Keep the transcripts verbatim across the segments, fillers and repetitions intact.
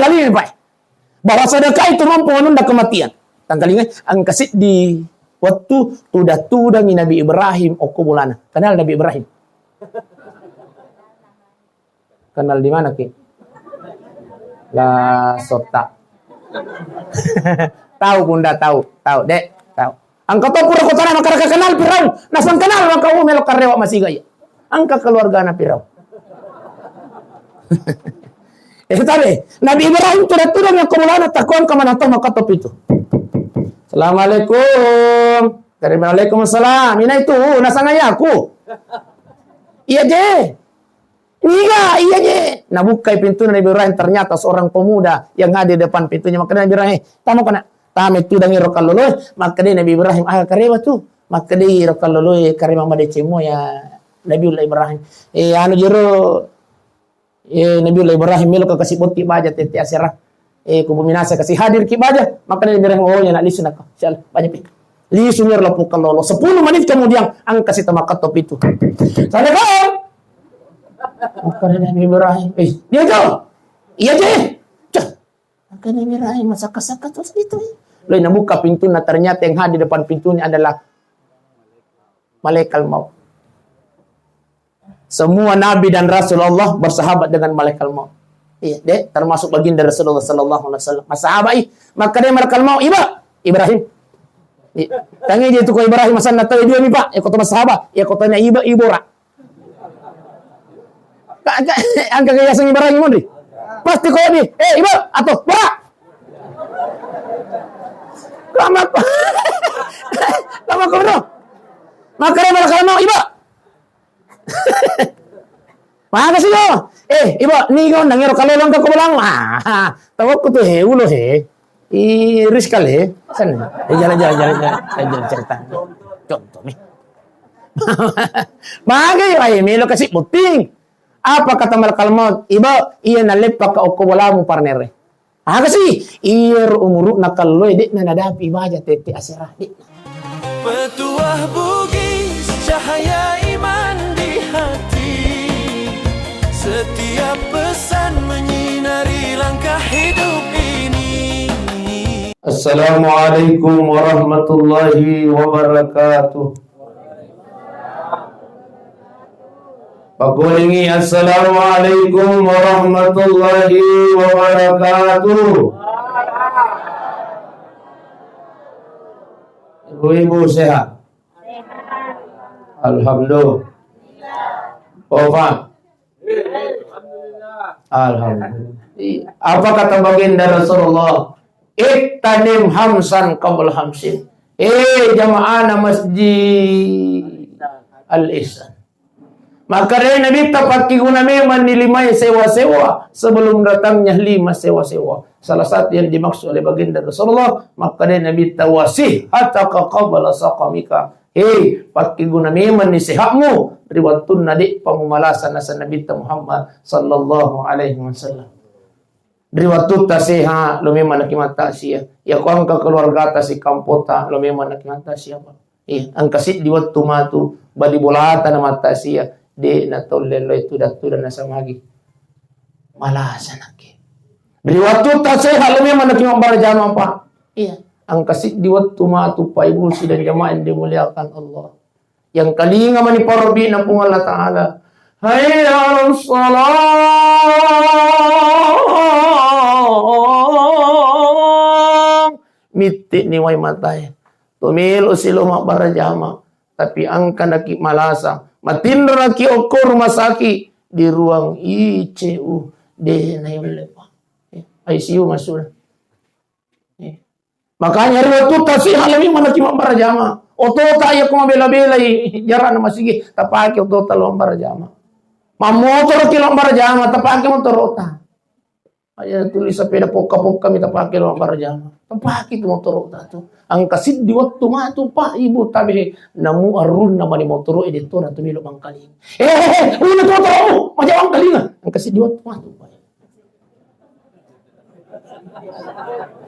Tangkalinga, Pak. Bahwa sedekah itu mampu menunda kematian. Tangkalinga, engka seddi wettu tudang-tudangi Nabi Ibrahim okko bolana. Kenal Nabi Ibrahim? Kenal di mana, Ki? La Sota. Tahu, Bunda, tahu. Tahu, Dek. Tahu. Engka to pura kotana makkeda kenal Firaun. Naseng kenal maka, oh, melo karewa masiga iya. Engka keluargana Firaun. Eh, tabe. Nabi Ibrahim tudang-tudangi okko bolana, takko engka maneng to makkeda pitu. Assalamualaikum. Dari, "Waalaikumsalam." Ina itu, naseng ayahku. Iya je. Niga, iya je. Nabukkai pintu Nabi Ibrahim, ternyata seorang pemuda yang hadir depan pintunya. Makkeda Nabi Ibrahim, "Eh, tama kona." Tama tudang ero kalloloe. Makkeda Nabi Ibrahim, "Ah, karewa tu." Makkeda ero kalloloe, "Karewa madeceng mo ya Nabiullah Ibrahim." Eh, anu jero, eh, Nabiullah Ibrahim, melo ka kasi botti baja tette asera. Eh, kubu minasa kasi hadir ki baja. Makkeda Nabi Ibrahim, "Oh, ya nak lisu nak." Sial, baja pi. Lisu nyer lapu kallolo. Sepuluh menit kemudian, engka si tama katto pitu. Sana kau. Makkeda Nabi Ibrahim, "Eh, dia kau." "Iya je." Cah. Makkeda Nabi Ibrahim, "Masakka-sakka terus itu." Lo nabuka pintunya, ternyata yang hadir depan pintunya adalah malaikat maut. Semua nabi dan rasul Allah bersahabat dengan malaikat maut. Iya, dek, termasuk baginda Rasulullah sallallahu alaihi wasallam. Massahabai, makkeda malaikat maut, "Iba, Ibrahim." Iya. Tangi je tu ko Ibrahim, asanna tau dua mi, Pak. Ya, kota massahabat. Ya, kotanya Iba, Ibora. Ka-, ka-, engka ke yaseng Ibrahim monri. Pasti ko di, "Eh, Iba, atau Bora." Lama ko. Lama ko, bro. Makkeda malaikat maut, "Iba." Makasih yo. "Eh, Iba, ni kau nangero kallolo engka ko bolang." Ah, tawakku tu he, ulo he. Iris kali he. Sen. Eh, jalan, jalan, jalan, jalan. Eh, jalan cerita. Contoh nih. Magai wae melo kasi botting. Apa kata malaikat maut? "Iba, iya naleppaka okko bolamu parnere." Aga si, iyaro umuru'na kalloe de'na nadapi baja tette asera, de'na. Petuah Bugis, cahaya iman di hati. Setiap pesan menyinari langkah hidup ini. Assalamualaikum warahmatullahi wabarakatuh. Pakulingi, "Assalamualaikum warahmatullahi wabarakatuh." Ibu-ibu sehat? Alhamdulillah. Opa? Alhamdulillah. Apa kata baginda Rasulullah? "Iktanim hamsan qabla hamsin." Eh, jamaahna Masjid Al-Ihsan. Makkedai Nabitta, "Pakkiguna memang ni limae sewa-sewa sebelum datangnya lima sewa-sewa." Salah satu yang dimaksud oleh baginda Rasulullah, makkedai Nabitta, "Wasihataka qabla saqamika." Hei, pakkiguna memang ni sehatmu ri wattunna de'pa mumalasa, nasa Nabitta Muhammad sallallahu alaihi wasallam. Ri wattutta seha, lo memang naki mattasia. Iya ko engka keluargata sikampota, lo memang naki mattasia, Pak. Iya, engka siddi wettu matu, bali bolata na mattasia, de na tolle lo itu dattu dan nasamagi. Malasa naki. Ri wattutta seha, lo memang naki mabbara jama, Pak. Iya, engka siddi wettu matu, Pak Ibu sidang jamaah yang dimuliakan Allah. Yang kalinga mani parobina Puang Allah Ta'ala. Hayya 'alas shalah. Mitti ni wai matae. To melo silo mabbara jama. Tapi engka naki malasa. Matinro naki okko rumah sakit di ruang I C U. De na yolle, Pak. I C U masuk. Eh. Makanya ri wattutta seha lo memang naki mabbara jama. Otota iya ko mabela-belai jarana masigi, tapake otota lo mabbara jama. Mammotoro ki lo mabbara jama, tapake motorota. Aja tuli sepeda pokka-pokka mi tapake lo mabbara jama. Tapake tu motorota tu. Engka siddi wettu matu, Pak, Ibu, tabe namu arunna mani motoro e, de to na tu melo mangkaling. Eh, eh, eh, una tu motoromu, maja mangkalinga. Engka siddi wettu matu, Pak.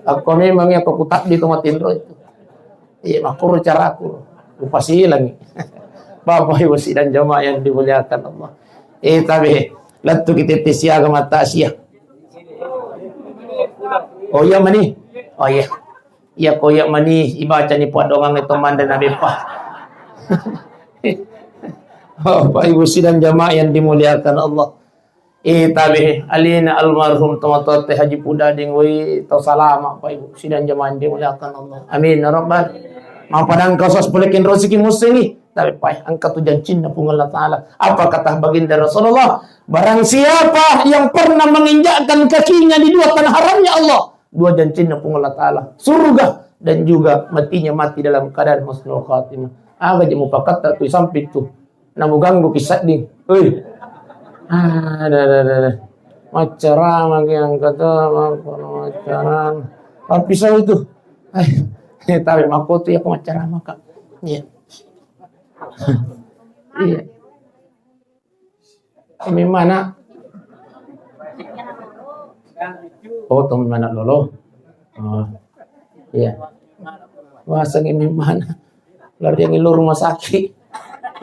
Akko memang iya ko kutabbi to matinro itu. Iya, makkoro caraku. Kupasilangi. Bapak Ibu sidang jamaah yang dimuliakan Allah. Eh, tabe, lettu kita tette siaga mattasia. Oh iya mani. Oh iya. Iya ko iya mani ibaca ni paddoangang itu mande na beppa. Oh, Bapak Ibu sidang jamaah yang dimuliakan Allah. Eh, tabe, alena almarhum tomatoatta Haji Pudading, woi, tau salama, Bapak Ibu sidang jamaah yang dimuliakan Allah. Amin ya rabbal. Mapadang kau sos polekin rosiki musengi. Tapi pai, engka tu jancinna Puang Allah Ta'ala. Apa kata baginda Rasulullah? Barang siapa yang pernah menginjakkan kakinya di dua tanah haramnya Allah, dua jancinna Puang Allah Ta'ala, surga dan juga matinya mati dalam keadaan husnul khatimah. Aga je mupakatta tu samping tu. Namuganggu kisah ding. Hei. Ah, dah, dah, dah, dah. Maccarama yang kata, maccarama. Tapi saya itu. Eh, tapi mako tu ya maccarama, Kak. Iya. Iya. Memang nak. Oh, tong mana lolo? Oh. Iya. Masa ini memang lari yang lu rumah sakit.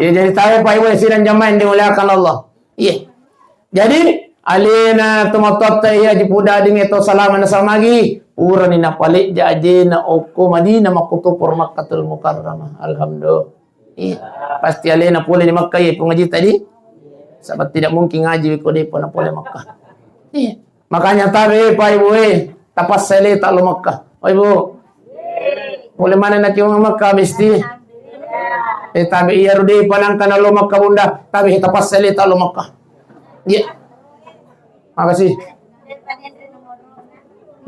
Ya, jadi tahu Pak Ibu sidang jamaah yang dimuliakan Allah. Iya. Jadi alena tomatoatta iya Haji Pudading itu salama na samagi. Purani napalejja ajena okko Madinah makkutoparo Makkatul Mukarramah. Alhamdulillah. Iya. Pasti alena pole di Makkah, iya, pengaji tadi. Sebab tidak mungkin ngaji ko depa na pole Makkah. Iya. Makanya tabe, Pak Ibu, eh, tapassa le tak lo Makkah. Oh, Ibu. Pole mana nak ke Makkah mesti. Eh, tabe iya ro depa nangka na lo Makkah, Bunda. Tabe tapassa le tak lo Makkah. Iya. Makasih.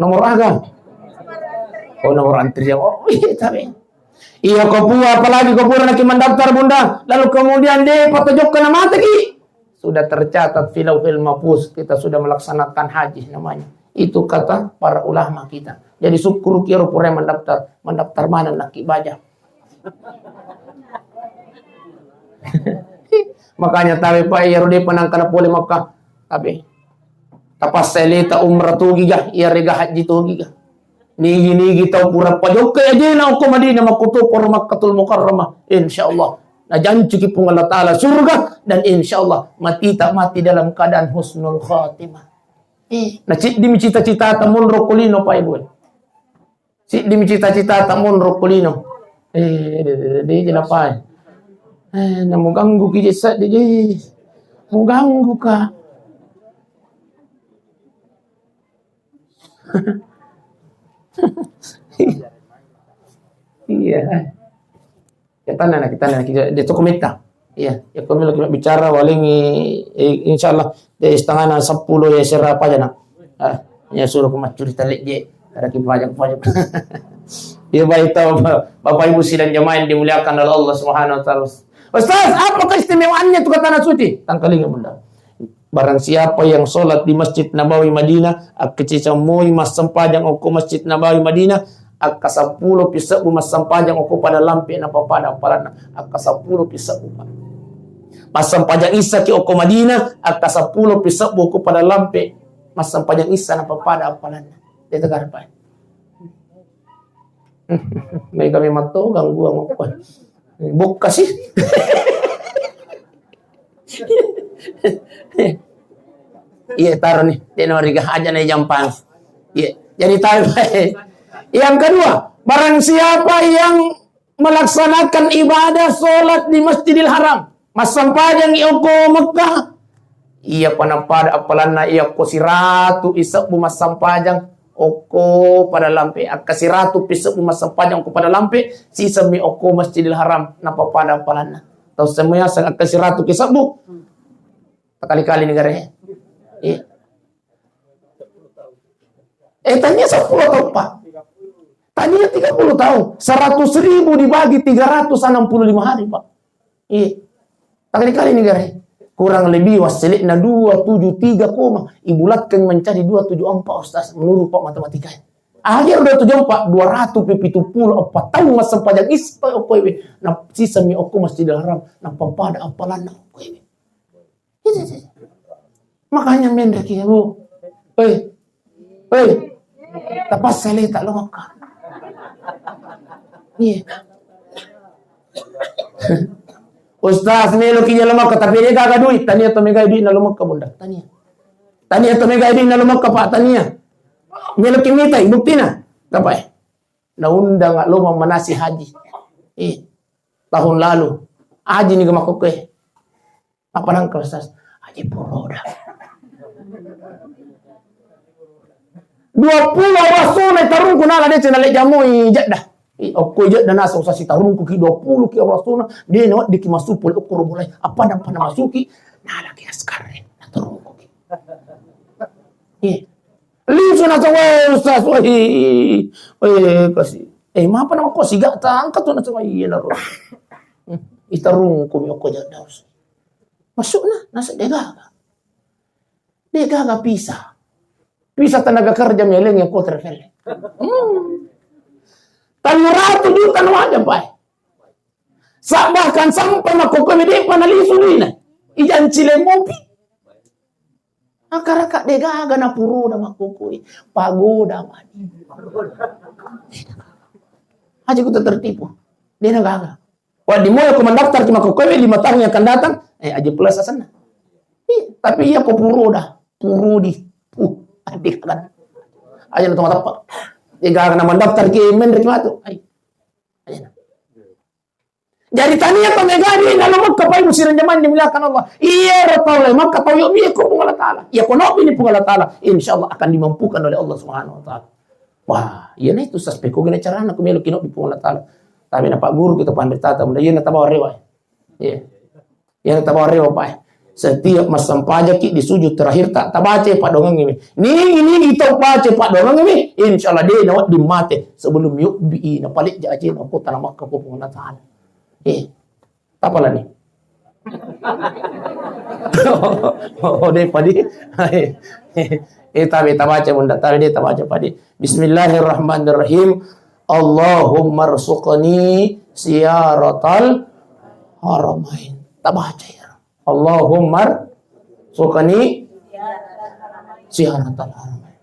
Nomor aga? Oh, nomor antrian. Oh, iya, tabe. Iya, ko pura, apalagi ko pura naki mendaftar, Bunda, lalu kemudian de patojokka na mateki. Sudah tercatat fi Lauhil Mahfuz, kita sudah melaksanakan haji namanya. Itu kata para ulama kita. Jadi syukur kiro pura mendaftar, mendaftar mana naki baja. Makanya tabe Pak, iya ro depa nangka na pole Makkah. Tabe. Tapassa le ta umrah togi ga, iya rega haji togi ga. Nigi-nigi tau pura pajokka ajena okko Madinah makkutoparo Makkatul Mukarramah. Insyaallah. Najancuki Puang Allah Ta'ala surga dan insyaallah mati tak mati dalam keadaan husnul khatimah. Eh, na ciddi mi cita-cita ta monro ko lino Pak Ibu. Siddi mi cita-cita ta monro ko lino. Eh, de, de, de, de, de, napai. Eh, namuganggu ki je seddi je. Muganggu ka. Iya. Ya, tanna na, tanna na, kita, dia toko metta. Iya, ya, ko melo bicara walengi, eh, insyaallah, de, setengah na seppulo ya sera pajana. Ah, ya suruh ko maccurita lejje. Ada ki pajak-pajak. Ya, baik, tahu, Bapak Ibu sidang jamaah yang dimuliakan oleh Allah Subhanahu wa Ta'ala. Ustaz, apa keistimewaannya tu ke Tanah Suci? Tangkalinga, Bunda. Barang siapa yang sholat di Masjid Nabawi Madinah, akkacicang moi massempajang okko Masjid Nabawi Madinah, akka seppulo pi sebbu massempajang okko pada lampe napapada apalanna, akka seppulo pi sebbu, Pak. Massempajang Isya ki okko Madinah, akka seppulo pi sebbu okko pada lampe massempajang Isya napapada apalanna. Itu kan, Pak. Mega memang to gangguan apa? Bokka sih. Iya, taruh nih. Dia nomor tiga aja nih jampang. Iya. Jadi tahu. Yang kedua, barang siapa yang melaksanakan ibadah sholat di Masjidil Haram, massempajang i okko Mekah, iya pa napada apalanna iya ko siratu isebbu massempajang okko pada lampe, akka siratu pi sebbu massempajang okko pada lampe, sisemmi okko Masjidil Haram napapada apalanna. Tau semua yang akka siratu ki sebbu. Kali-kali negara. Iya. Eh, tania seppulo tahun, Pak. Tania tiga puluh tahun. Seratus ribu dibagi tiga ratus enam puluh lima hari, Pak. Iya. Kali-kali negara. Kurang lebih wassele'na dua tujuh tiga koma. Ibulatkan menjadi dua tujuh empat, Ustaz. Menurut Pak matematika. Akhir dua tujuh empat, dua ratus pitu puluh empat tahun massempajang Isya okko iwe. Nah, sisemmi okko Masjidil Haram. Napapada apalanna okko iwe. Makanya menre ki, Bu. Hei. Hei. Tapassa leta lo Mekah. Iya. Ustaz, melo ki jolo Mekah, tapi de gaga duit. Tania to mega duit na lo Mekah, Bunda. Tania. Tania to mega duit na lo Mekah, Pak, tania. Meloki mitai, buktina. Apa e? Naundang lo mammanasi haji. Eh, tahun lalu. Haji ni ke makkokkoe. Apa nangka, Ustaz? Haji puroda. Dua puluh awasona tarungku nala dece nale jamoi Jeddah. Eh, okko Jeddah nasa Ustaz, sitarungku ki dua puluh ki awasona. De naweddiki masuk pole okko robolai. Apa nampa namasuki? Nala ki askar e. Natarungku ki. Eh. Lisu naseng, "Weh, Ustaz, weh, weh, kasi." Eh, mapa nama ko siga ta angkat tu naseng, "Iya, naro." Itarungku mi okko Jeddah, Ustaz. Masukna, naseng de gaga. De gaga visa. Visa tenaga kerja meleng yang ko travel. Hmm. Telluratu juta na wajib, Pak. Sa-, bahkan sampai makkokkoe de'pa nalisu duina. Ijanci le mopi. Akaraka de gaga napuroda makkokkoe. Pagoda mani. Aja ku tertipu. De na gaga. Wa di moyo ko mendaftar ki makkokkoe lima tahun yang akan datang, eh, aja plus asenna. Ih, tapi iya ko puroda, purodi. Uh, de gaga. Aja na tong tepa. De gaga na mendaftar ki menre ki matu. Ai. Aja na. Jadi tania to megani nalo Mekka, Bapak Ibu sidang jamaah dimuliakan Allah. Iya, ro tau le Mekka tau yo biye ko Puang Allah Taala. Iya ko no bini Puang Allah Taala, insya Allah akan dimampukan oleh Allah Subhanahu wa Taala. Wah, iya na itu sas peko gena carana ko melo kino bi Puang Allah Taala. Tapi na Pak Guru kita pandai tata muda iya na tabawa rewa. Iya. Iya na tabawa rewa, Pak. Setiap massempajaki di sujud terakhir ta, tabaca paddoangeng mi. Nigi-nigi tau baca paddoangeng mi, insya Allah de nawedding mate sebelum yubbi na pale ja aje na ko tanah Makkah ko Puang Allah Taala. Eh, tapalani. Oh, de padi. Eh, tabe tabaca munda, tabe de tabaca padi. Bismillahirrahmanirrahim. Allahumma rzuqni ziyaratal haramain. Tabaca ya. Allahumma rzuqni ziyaratal haramain.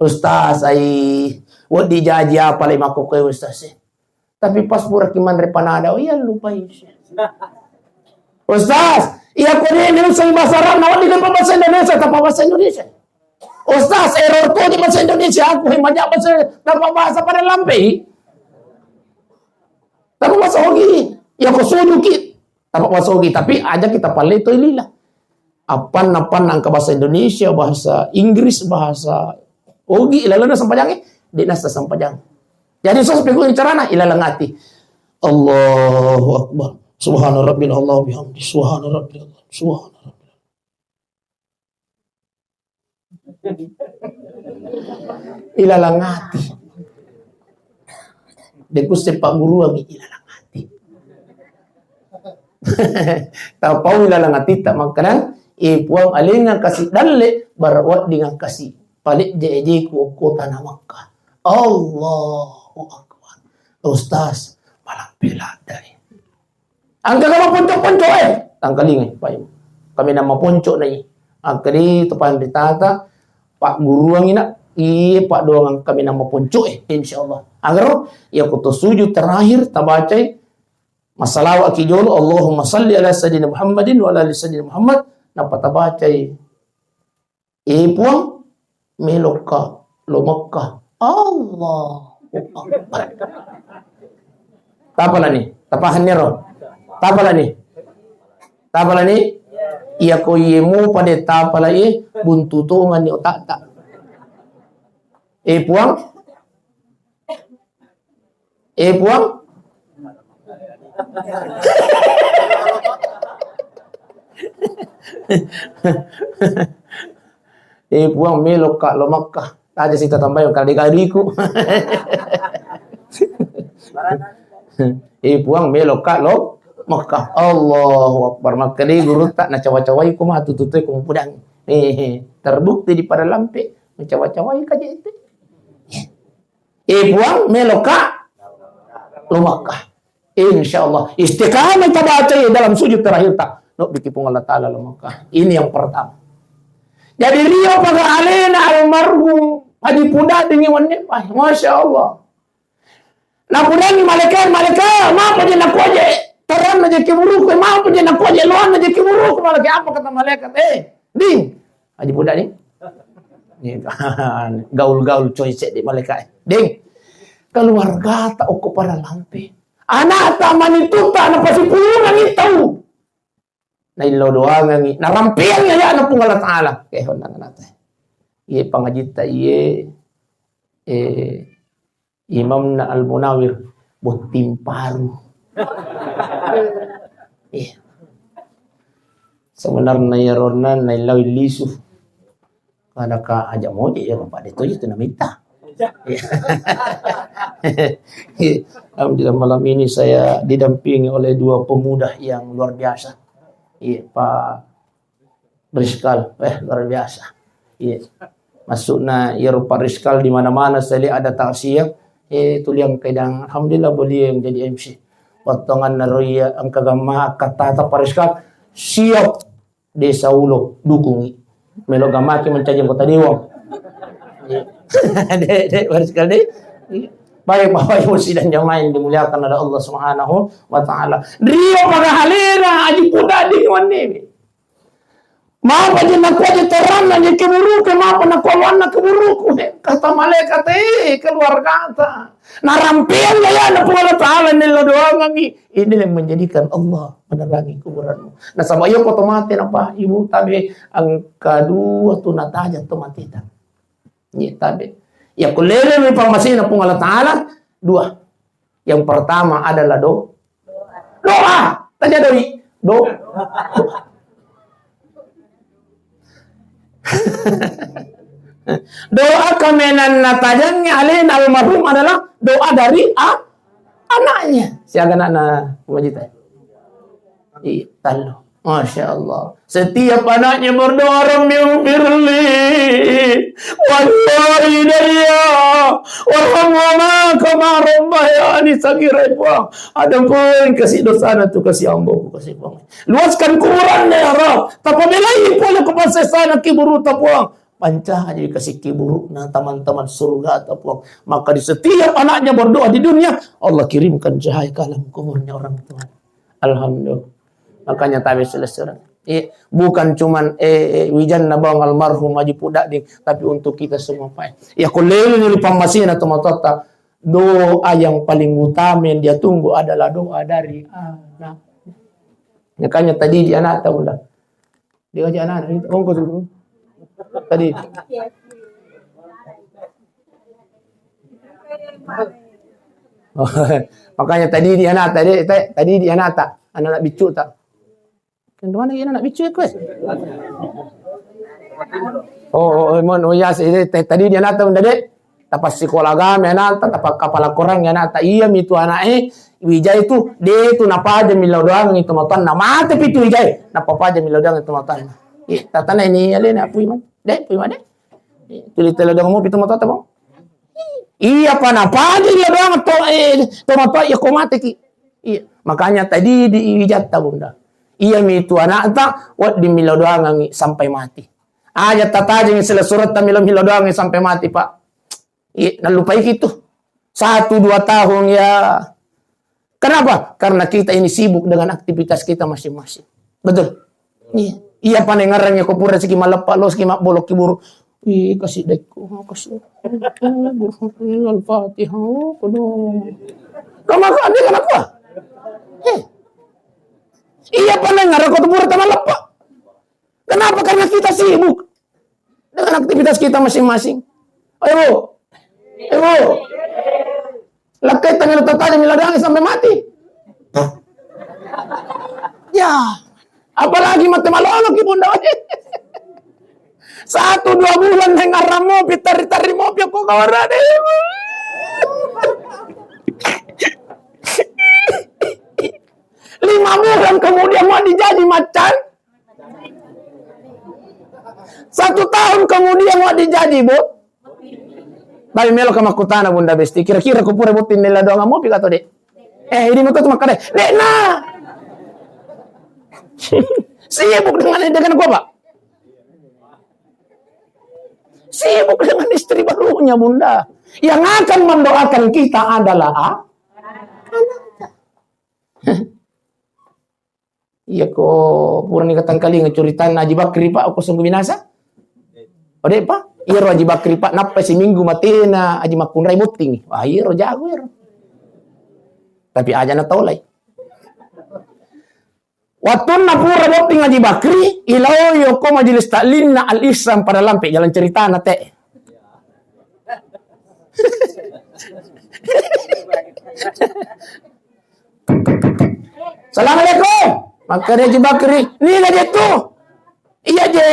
Ustaz, ai, wedding jaji apa le makkokkoe Ustaz e? Tapi pas puraki manre panada, oh iya lupai. Ustaz, iya ko de naisseng bahasa Arab, na wedding lepa bahasa Indonesia, tapa bahasa Indonesia. Ustaz, error to di bahasa Indonesia, aku he maja bahasa, tapa bahasa pada lampe. Tapa bahasa Ogi, iya ko sujuki. Tapa bahasa Ogi, tapi aja kita pale to lila. Appanna-appanna engka bahasa Indonesia, bahasa Inggris, bahasa Ogi, ilalenna sempajangnge, de nasa sempajang. Jadi, sos pekuni carana, ilaleng ati. Allahu Akbar. Subhana Rabbil Allah bihamdi. Subhana Rabbil Allah. Subhana Rabbil Allah. Ilaleng ati. De kusse pagguruangi ilaleng ati. Tapau ilaleng ati ta makkeda, eh, Puang, alenga kasi dalle, bara weddinga kasi palejje ejeku okko tanah Makkah. Allahu Akbar. Ustaz, malampe ladde. Engka ga maponco-ponco e? Tangkalingai, Pak. Kami nama ponco nai. Engka di tu panritata, pagguruangi na, iye paddoangeng kami nama ponco e, insyaallah. Agaro, iya ko to sujud terakhir, tabacai, massalawa ki jolo, Allahumma salli ala Sayyidina Muhammadin wa ala ali Sayyidina Muhammad, nappa tabacai. Eh, Puang, melokka lo Mekka. Allahu Akbar. Tapalani, tapahanni ro. Tapalani. Tapalani. Iya ko iye mu pada tapalai, buntu tonganni otakta. Eh, Puang, Eh, Puang? Eh, Puang, melokka lo Makkah. Aja sita tambayo kali kaliku. Eh, Puang, melokka lo Makkah. Allahu Akbar. Makkeda gurutta, nacawa-cawai ko matu tutui ko mupudang. Eh, terbukti di pada lampe, nacawa-cawai kaje itu. Eh, Puang, meloka lo Makkah. Insya Allah. Istiqamah tabacai dalam sujud terakhir ta. No biki Puang Allah Ta'ala lo Makkah. Ini yang pertama. Jadi rio pada alena almarhum Haji Pudading wanne. Wah, Masya Allah. Napudangi malaikat, malaikat, mapa je nakuaje? Taranna je kiburuku, mapa je nakuaje? Luanna je kiburuku, malaikat. Apa kata malaikat? Eh, Ding. Haji Pudading. Gaul-gaul coy cedde malaika. Deng, keluargata okko pada lampe. Anakta manitutta napasipulungangi tau. Naillau doangangi, narampeangi ayana Puang Allah Ta'ala. Eh, honna anakta. Iye pangajitta iye, eh, Imamna Al-Munawir, botting paru. Iya. Sebenarnya iyaronna naillau lisu. Kada ka aja moje ya, Pak, itu itu namita. Iya. Alhamdulillah, malam ini saya didampingi oleh dua pemuda yang luar biasa. Iya, Pak Rizkal, eh, luar biasa. Iya. Maksudna, iyaro Pak Rizkal di mana-mana saya lihat ada takziah, eh, tuliang kedang. Alhamdulillah, beliau yang jadi M C. Potongan naroya engka gamma kata Pak Rizkal, siap Desa Ulo dukungi. Melo gamaki mencaji anggota dewan. Iya. Dek, dek, Pak Rizkal, dek. Baik, Bapak Ibu sidang jamaah yang dimuliakan oleh Allah Subhanahu wa Ta'ala. Rio pada halera aji puda di wanne. Mapa je nakua je terangna je keburuku, mapa nakua wanna keburuku. Kata malaikat, eh, keluargata. Narampeang ya na Puang Allah Ta'ala nella doangangi. Ini yang menjadikan Allah menerangi kuburanmu. Nasaba iya ko to mate napa ibu tabe angka dua tu nataja to mateta. Iya tabe. Ya kulele mi pammasena Puang Allah Ta'ala dua. Yang pertama adalah do-, doa. Tanya doi. Do-, doa kamenanna tajangnge alena almarhum adalah doa dari a-, anaknya. Siaga anakna majita? Iya, tallu. Masya Allah. Setiap anaknya berdoa, "Rabbi ghfirli wa liwalidayya warhamhuma kama rabbayani shaghira." Puang, adapun kasih dosana tu kasih ambo, kasih Puang. Luaskan kuburannya ya Rabb. Tapabelai pole ko pasesana kiburuta Puang. Pancaji kasih kiburuna teman-teman surga ta Puang. Maka di setiap anaknya berdoa di dunia, Allah kirimkan cahaya ke alam kuburnya orang tua. Alhamdulillah. Makanya tabe selesai. Eh, bukan cuman, eh, eh, wijanna bawang almarhum Haji Pudading, tapi untuk kita semua, Pak. Ya, ko leleni ri pammasena tomatoatta, doa yang paling utama yang dia tunggu adalah doa dari anak. Makanya tadi di anakta, Bunda. Dia aja anak-anak, ini ongkos itu. Tadi. Makanya tadi di anakta, tadi, tadi di anakta, anak-anak biccuta. Kan mana ini anak biccu ya, kue? Oh, oh, oh, mon, oh, iya, sih, tadi di anakta, Bunda, Dek. Tapassikola agama anakta, tapakkapala Korang anakta. Iya mi tu anak e, wijai tu, de tu napaja millau doangi tomatoanna. Mate pi tu wijai, napapaja millau doangi tomatoanna. Iya, tatana ini alena pui man. De, pui man de. Tuli telo doang mo pi tomatoatta, Bang. Iya pa napaja millau doang to, eh, tomatoa iya ko mate ki. Iya, makanya tadi di wijatta, Bunda. Iya mi tu anakta, wedding millau doangi sampai mati. Aja tatajengi sila suratta millau-millau doangi sampai mati, Pak. Iya, nallupaiki tu. Satu, dua tahun, ya. Kenapa? Karena kita ini sibuk dengan aktivitas kita masing-masing. Betul? Iya. Iya, panengarannya ko pura siki maleppa, lo siki mabbolo kiburu. Ih, kasih dekku, kasih. Al-Fatihah, oh, kodo. Kamu kan dia kenapa? Eh. Iya, panengarannya ko pura tamaleppa. Kenapa? Karena kita sibuk dengan aktivitas kita masing-masing. Ayo, Bu. Ayo, Bu. Lakkai tanggal tadi miladangi sampai mati. Ya. Apalagi mate malolo ki, Bunda. Satu dua bulan dengan ramo, pitari-tari mopi aku kawan ada. Lima bulan kemudian mau dijadi macan. Satu tahun kemudian mau dijadi, Bu. Tapi melo ka makkutana Bunda Besti, kira-kira ku pura botting nella doang mopi ka to, Dek? Eh, ini metu makkeda, Dek, nah. Sibuk dengan, dengan gua, Pak. Sibuk dengan istri barunya, Bunda. Yang akan mendoakan kita adalah a-, anaknya. Iya ko purani katangkalinga curitanna Haji Bakri, Pak, ko sungguh binasa. Ode, Pak? Iyaro Haji Bakri, Pak, nappa siminggu matena Haji Makkunrai bottingi. Wah, iyaro jago iyaro. Tapi aja natolai. Wattunna pura botting Haji Bakri, ilao yoko majelis taklimna Al Ihsan pada lampe jalan ceritana te. Assalamualaikum. Makkeda Haji Bakri, "Niga je tu?" "Iya je."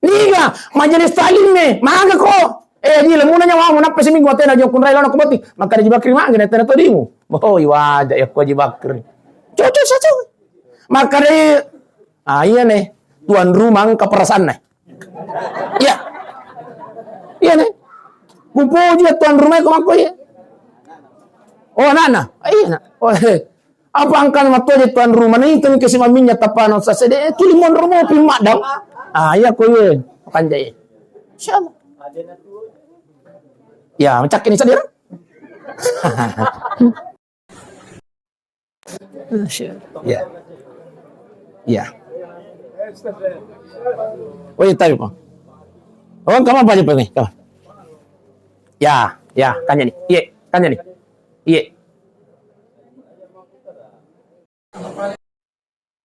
"Niga majelis taklim e, maga ko?" "Eh, Haji, lemuna nyawamu, nappa siminggu matena Haji Makkunrai lao nakko botting." Makkeda Haji Bakri, "Maga na tena todimu?" "Oh, iwaja ya ko Haji Bakri. Cocok saja." Makkeda, "Ah, iya ne, tuan rumah engka perasaanna." Iya. Iya ne. Kupuji ya tuan rumah ko makko iya. Oh, anakna. Iya, nak. Oh, eh. Apa angkana mattoje tuan rumah, na itu ni kasi maminnya tapana sasede, eh, tuli monro mopi maddang. Ah, iya ko ye, panjai. Insyaallah. Ya, macak ini sadira. Ya. Ya. Oh, iya, tapi, Pak. Oh, kamu apa aja, Pak, nih? Kamu. Ya, ya, kanya nih. Iya, kanya nih. Iya.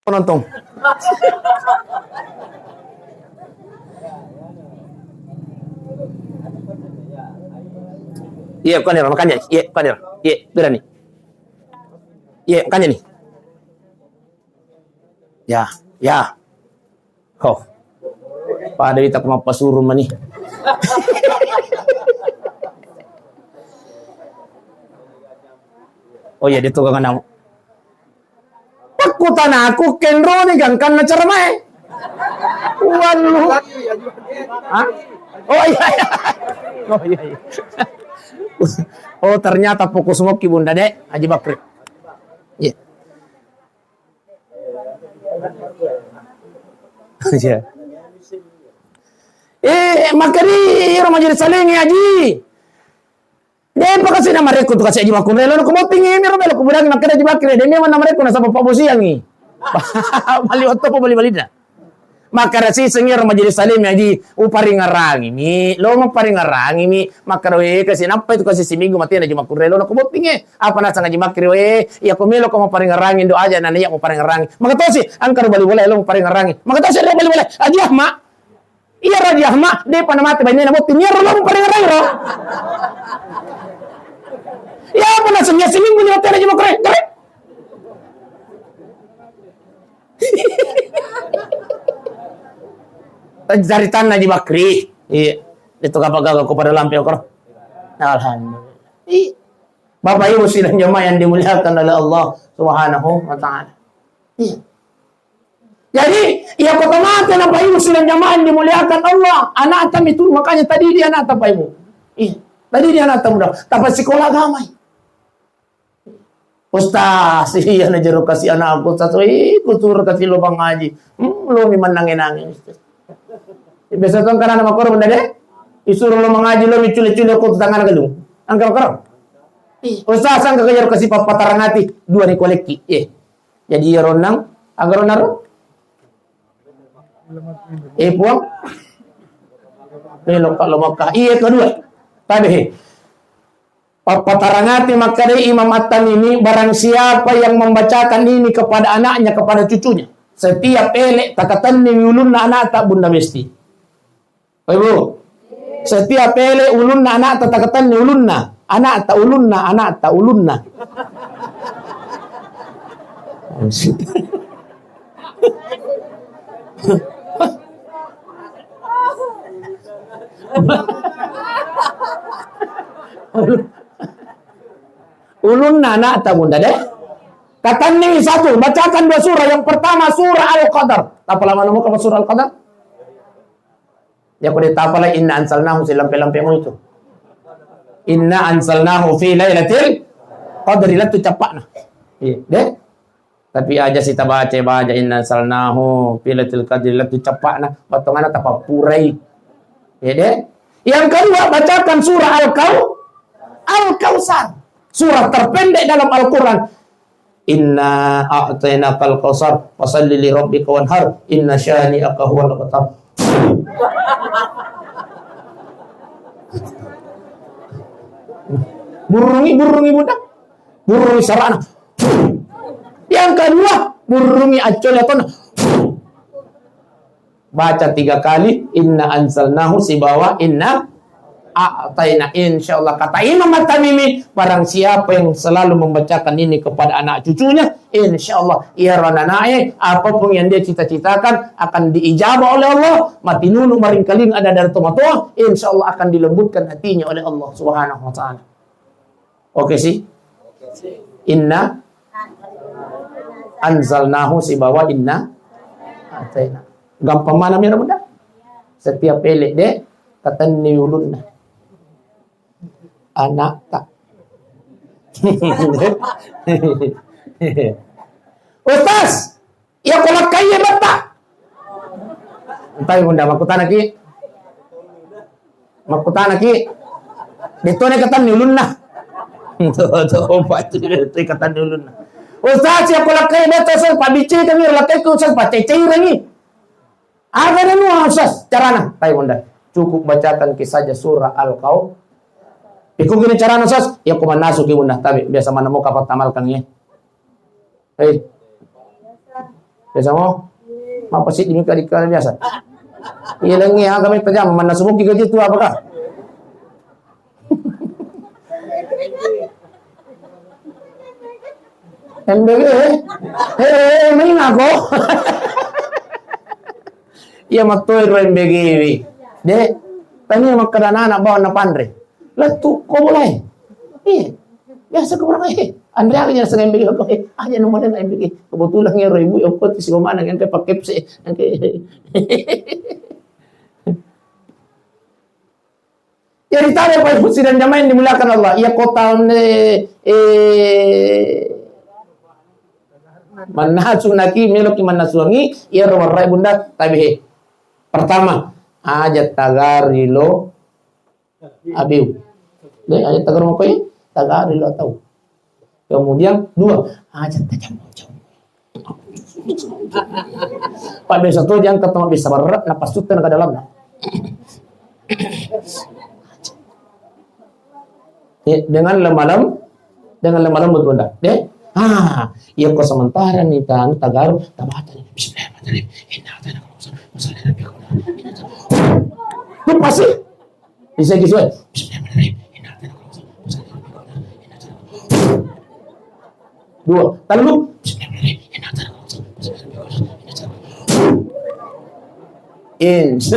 Penonton. Iya, kan ya, makanya. Iya, kan ya. Iya, berani. Iya, makanya nih. Ya, ya. Oh. Pada wita ko mappasuru mani. Oh iya, dia tukang anak. Pakkutanaku, kenroni gangkanna ceramae. Wallu. Hah? Oh iya, iya. Oh iya, iya. Oh, ternyata fokus moki Bunda Dek, Haji Bakri. Iya. Iya. Eh, makeri iro majelis saling, Haji. Depa kasi na marekko tu kasi Haji Makkunrai lao nakko botting, imi ro melo kuburangi, makkeda Haji Bakri, de memang na marekko nasaba pabbosiangi. Bali watto pa bali-balinna. Makkeda siseng iro majelis saling, Haji, uparingerangi mi, lo maparingerangi mi, makkeda we kasi nappa itu kasi siminggu matena Haji Makkunrai lao nakko botting e. Apa naseng Haji Bakri, we, iya ko melo ko maparingerangi, do aja na iya maparingerangi. Maka tosi, angka ro bali-bali lo maparingerangi. Maka tosi ro bali-bali. Haji Ahmad. Iya, Raja Ahmad, depa na mate bainena botting, iyaro lo muparingerangi ro. Iya, apa naseng iya siminggu ni mate Haji Makkunrai, kare. Caritanna Haji Bakri. Iya. Itu kapang gaga ko pada lampe okoro. Alhamdulillah. Iya. Bapak Ibu sidang jamaah yang dimuliakan oleh Allah Subhanahu wa Ta'ala. Iya. Jadi, iya ko tomate na Pak Ibu sidang jamaah yang dimuliakan Allah, anakta mitu, makanya tadi dia anakta Pak Ibu. Iya, tadi dia anakta muda. Tapi sekolah agama. Ustaz, iya na jero kasi anakku, Ustaz, ih, ku suruh kasi lobang ngaji. Hmm, lo mi mannange-nange, Ustaz. Biasa tong kana nama korban deh. Disuruh lo mengaji, lo mi cule-cule ko tetangga galung. Angka korban. Ih, Ustaz, angka jero kasi papatarangati, dua ni koleki. Iya. Jadi iya ronnang, aga ronnang ro? Eh, Puang? Eh, lokka lo Makkah. Iya, kedua. Tabe. Pappatarangati makkadai Imam At-Tamimi, barang siapa yang membacakan ini kepada anaknya, kepada cucunya, setiap ele takatenni ulunna anakta Bunda Besti. Bapak Ibu, setiap ele ulunna anakta takatenni ulunna, anakta ulunna, anakta ulunna. Ulunna anakta Bunda deh. Katenni satu, bacakan dua surah. Yang pertama surah Al-Qadar. Tapalama nomo ka surah Al-Qadar? Ya, ko de tapala, inna anzalnahu silampe-lampemu itu. Inna anzalnahu fi lailatil qadri, lettu cappa'na. Iya, deh. Tapi aja sita baca, baca inna anzalnahu fi lailatul qadri, lettu cappa'na, batongana tapappurai. Iya, deh. Yang kedua, bacakan surah Al-Kau-, Al-Kautsar. Surah terpendek dalam Al-Quran. Inna a'tainakal kautsar, fasalli li rabbika wanhar, inna syani'aka huwal abtar. Burrungi, burrungi, Bunda. Burrungi sarana. Yang kedua, burrungi accole atona. Baca tiga kali, "Inna anzalnahu" sibawa "Inna a'taina." Insya Allah, kata Imam At-Tamimi, barang siapa yang selalu membacakan ini kepada anak cucunya, insya Allah, iyaro ananae, apapun yang dia cita-citakan, akan diijabah oleh Allah. Matinulu maringkaling ada dari tomatoa, insya Allah akan dilembutkan hatinya oleh Allah Subhanahu wa Ta'ala. Oke sih? Inna anzalnahu sibawa inna a'taina. Gampang mana mira, Bunda? Setiap pele de, katenni ulunna. Anakta. Ustaz, iya ko lakkai betta. Entai, Bunda, makkutanaki. Makkutanaki. Detone katenni ulunna. Tuh, tuh, Pak, tuh, katenni ulunna. Ustaz, iya ko lakkai betta, Ustaz, pabiccai kami, lakkai ku, Ustaz, paccai-cairangi. Aga nanu, Ustaz, carana? Tai, Bunda. Cukup bacakan ki saja surah Al-Kau. Iko gini carana, Ustaz? Ya, ko mannasu ki, Bunda. Tapi biasa mana mau kapal tamal kang, ya. Hei. Biasa mau? Apa sih ini kali kali biasa? Iya, lengi, ya, kami tajam. Mannasu mungkin gaji itu apakah? M B G, eh? Eh, eh, eh, main aku. Iya, matoi ro M B G wi. Dek, tania makkeda anak bawang na panre. Lettu ko boleh. Iya. Biasa ko boleh. Andre aku jangan sering M B G ko. Eh, aja nomor M B G. Kebetulan ya ro ibu ya ko si mana yang ke pakai se. Yang ke Jadi tabe pa sidang jamaah yang dimuliakan Allah. Iya kota, eh, eh, mannasu naki, meloki mannasuangi, iya ro warrai, Bunda, tabe he. Pertama, aja tagari lo abiu. Deh, aja tagari makoi, tagari lo atau. Kemudian dua, aja tajam-tajam. Pak biasa tuh jangan ketemu bisa berat, napas tuh tenaga dalam. Ya, dengan lemah lem, dengan lemah lembut, Bunda. Deh? Ah, iya kok sementara nih, tanu tagaru, tabata nih. Bismillahirrahmanirrahim. Inna a'tainakal kautsar. Fasalli li rabbika wanhar. Itu pasti. Bisa gitu, eh. Bismillahirrahmanirrahim. Inna a'tainakal kautsar. Fasalli li rabbika wanhar. Inna a'tainakal kautsar. Dua, tellu. Bismillahirrahmanirrahim. Inna a'tainakal kautsar. Fasalli li rabbika wanhar. Inna a'tainakal kautsar. Ins-,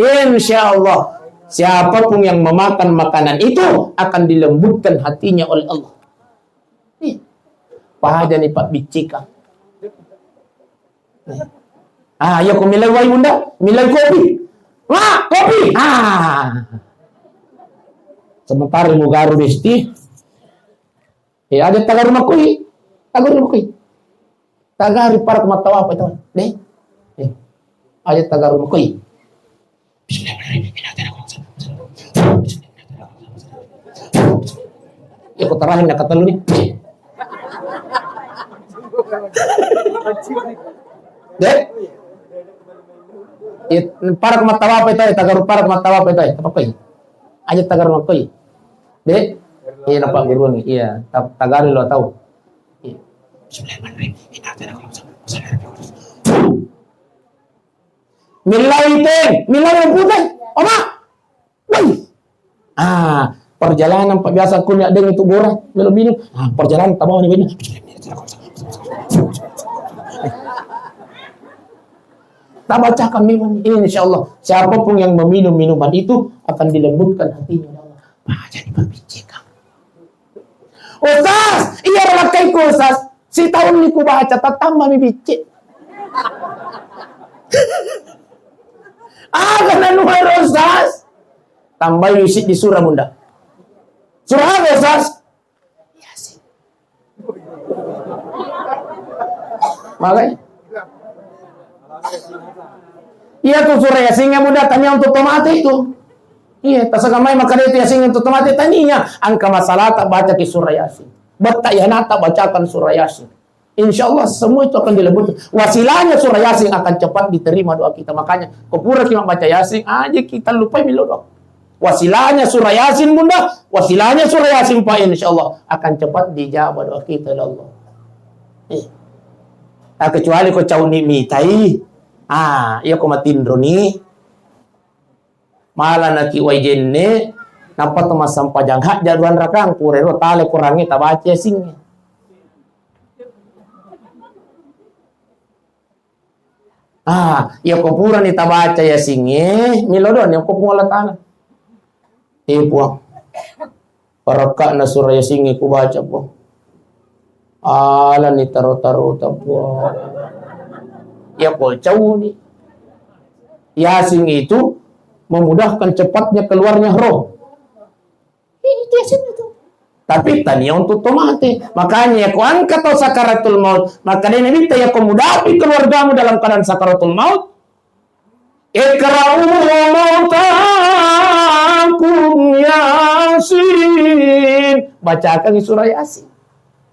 Insya Allah, siapapun yang memakan makanan itu akan dilembutkan hatinya oleh Allah. Ih, paja nih, Pak, bicika. Ah, iya, ko milai wai, Bunda, milai kopi. Wah, kopi. Ah. Sementara mau garu besti. Eh, aja tagaru makoi. Tagaru makoi. Tagaru para ko mattawa apa itu? Deh. Eh. Aja tagaru makoi. Bismillahirrahmanirrahim. Ya, ko terakhir nak katalu nih. Deh. Eh, para ko mattawa apa itu? Tagaru para ko mattawa apa itu? Apa koi? Aja tagaru makoi. Deh. Iya, nampak guru nih. Iya, ta-, tagaru lo tahu. Iya. Bismillahirrahmanirrahim. Inna a'tainakal kautsar. Fasalli li rabbika wanhar. Millai teng, millai yang putih. Oma. Woi. Ah, perjalanan, Pak, biasa aku nyak deng itu gora, melo minum. Ah, perjalanan tabawa ni bini. Tabacakan minum, insya Allah siapapun yang meminum minuman itu akan dilembutkan hatinya oleh Allah. Baca di pabicika. Ustaz, iya, lakkai ku, Ustaz. Sitaun ni ku baca, tatamba mi bicci. Aga nanu ero, Ustaz? Tambai isi di surah, Bunda. Surah apa, Ustaz? Yasin. Magai? Iya tuh surah Yasin yang Bunda tania untuk tomate itu. Iya, tasaga mai makkeda itu Yasin untuk tomate, tania. Angka masalah tak baca ki surah Yasin. Betta ya nata bacakan surah Yasin. Insya Allah semua itu akan dilebur. Wasilahnya surah Yasin akan cepat diterima doa kita. Makanya, ko pura ki mabbaca Yasin, aja kita lupai milo doa. Wasilahnya surah Yasin, Bunda, wasilahnya surah Yasin, Pak, insya Allah akan cepat dijawab doa kita oleh Allah. Eh. Ah, kecuali ko cauni mitai. Ah, iya ko matinro ni. Mala naki wai jenne, nappa to massempajang hajja duan rakang, purero tale Kurangnge tabaca Yasingnge. Ah, iya ko purani tabaca Yasingnge, milo doang ni ko Puang Allah Taala. Eh, Puang, barakka'na surah Yasingnge kubaca, Puang. Alani taro-taro ta, Puang. Iya ko cauni. Yasin itu memudahkan cepatnya keluarnya roh. Itu Yasin itu. Tapi tania untuk to mate. Makanya ya, ko engka tau sakaratul maut, maka dia Nabi ta, ya ko mudapi keluargamu dalam keadaan sakaratul maut, "Iqra'u mautakum Yasin." Bacakan surah Yasin.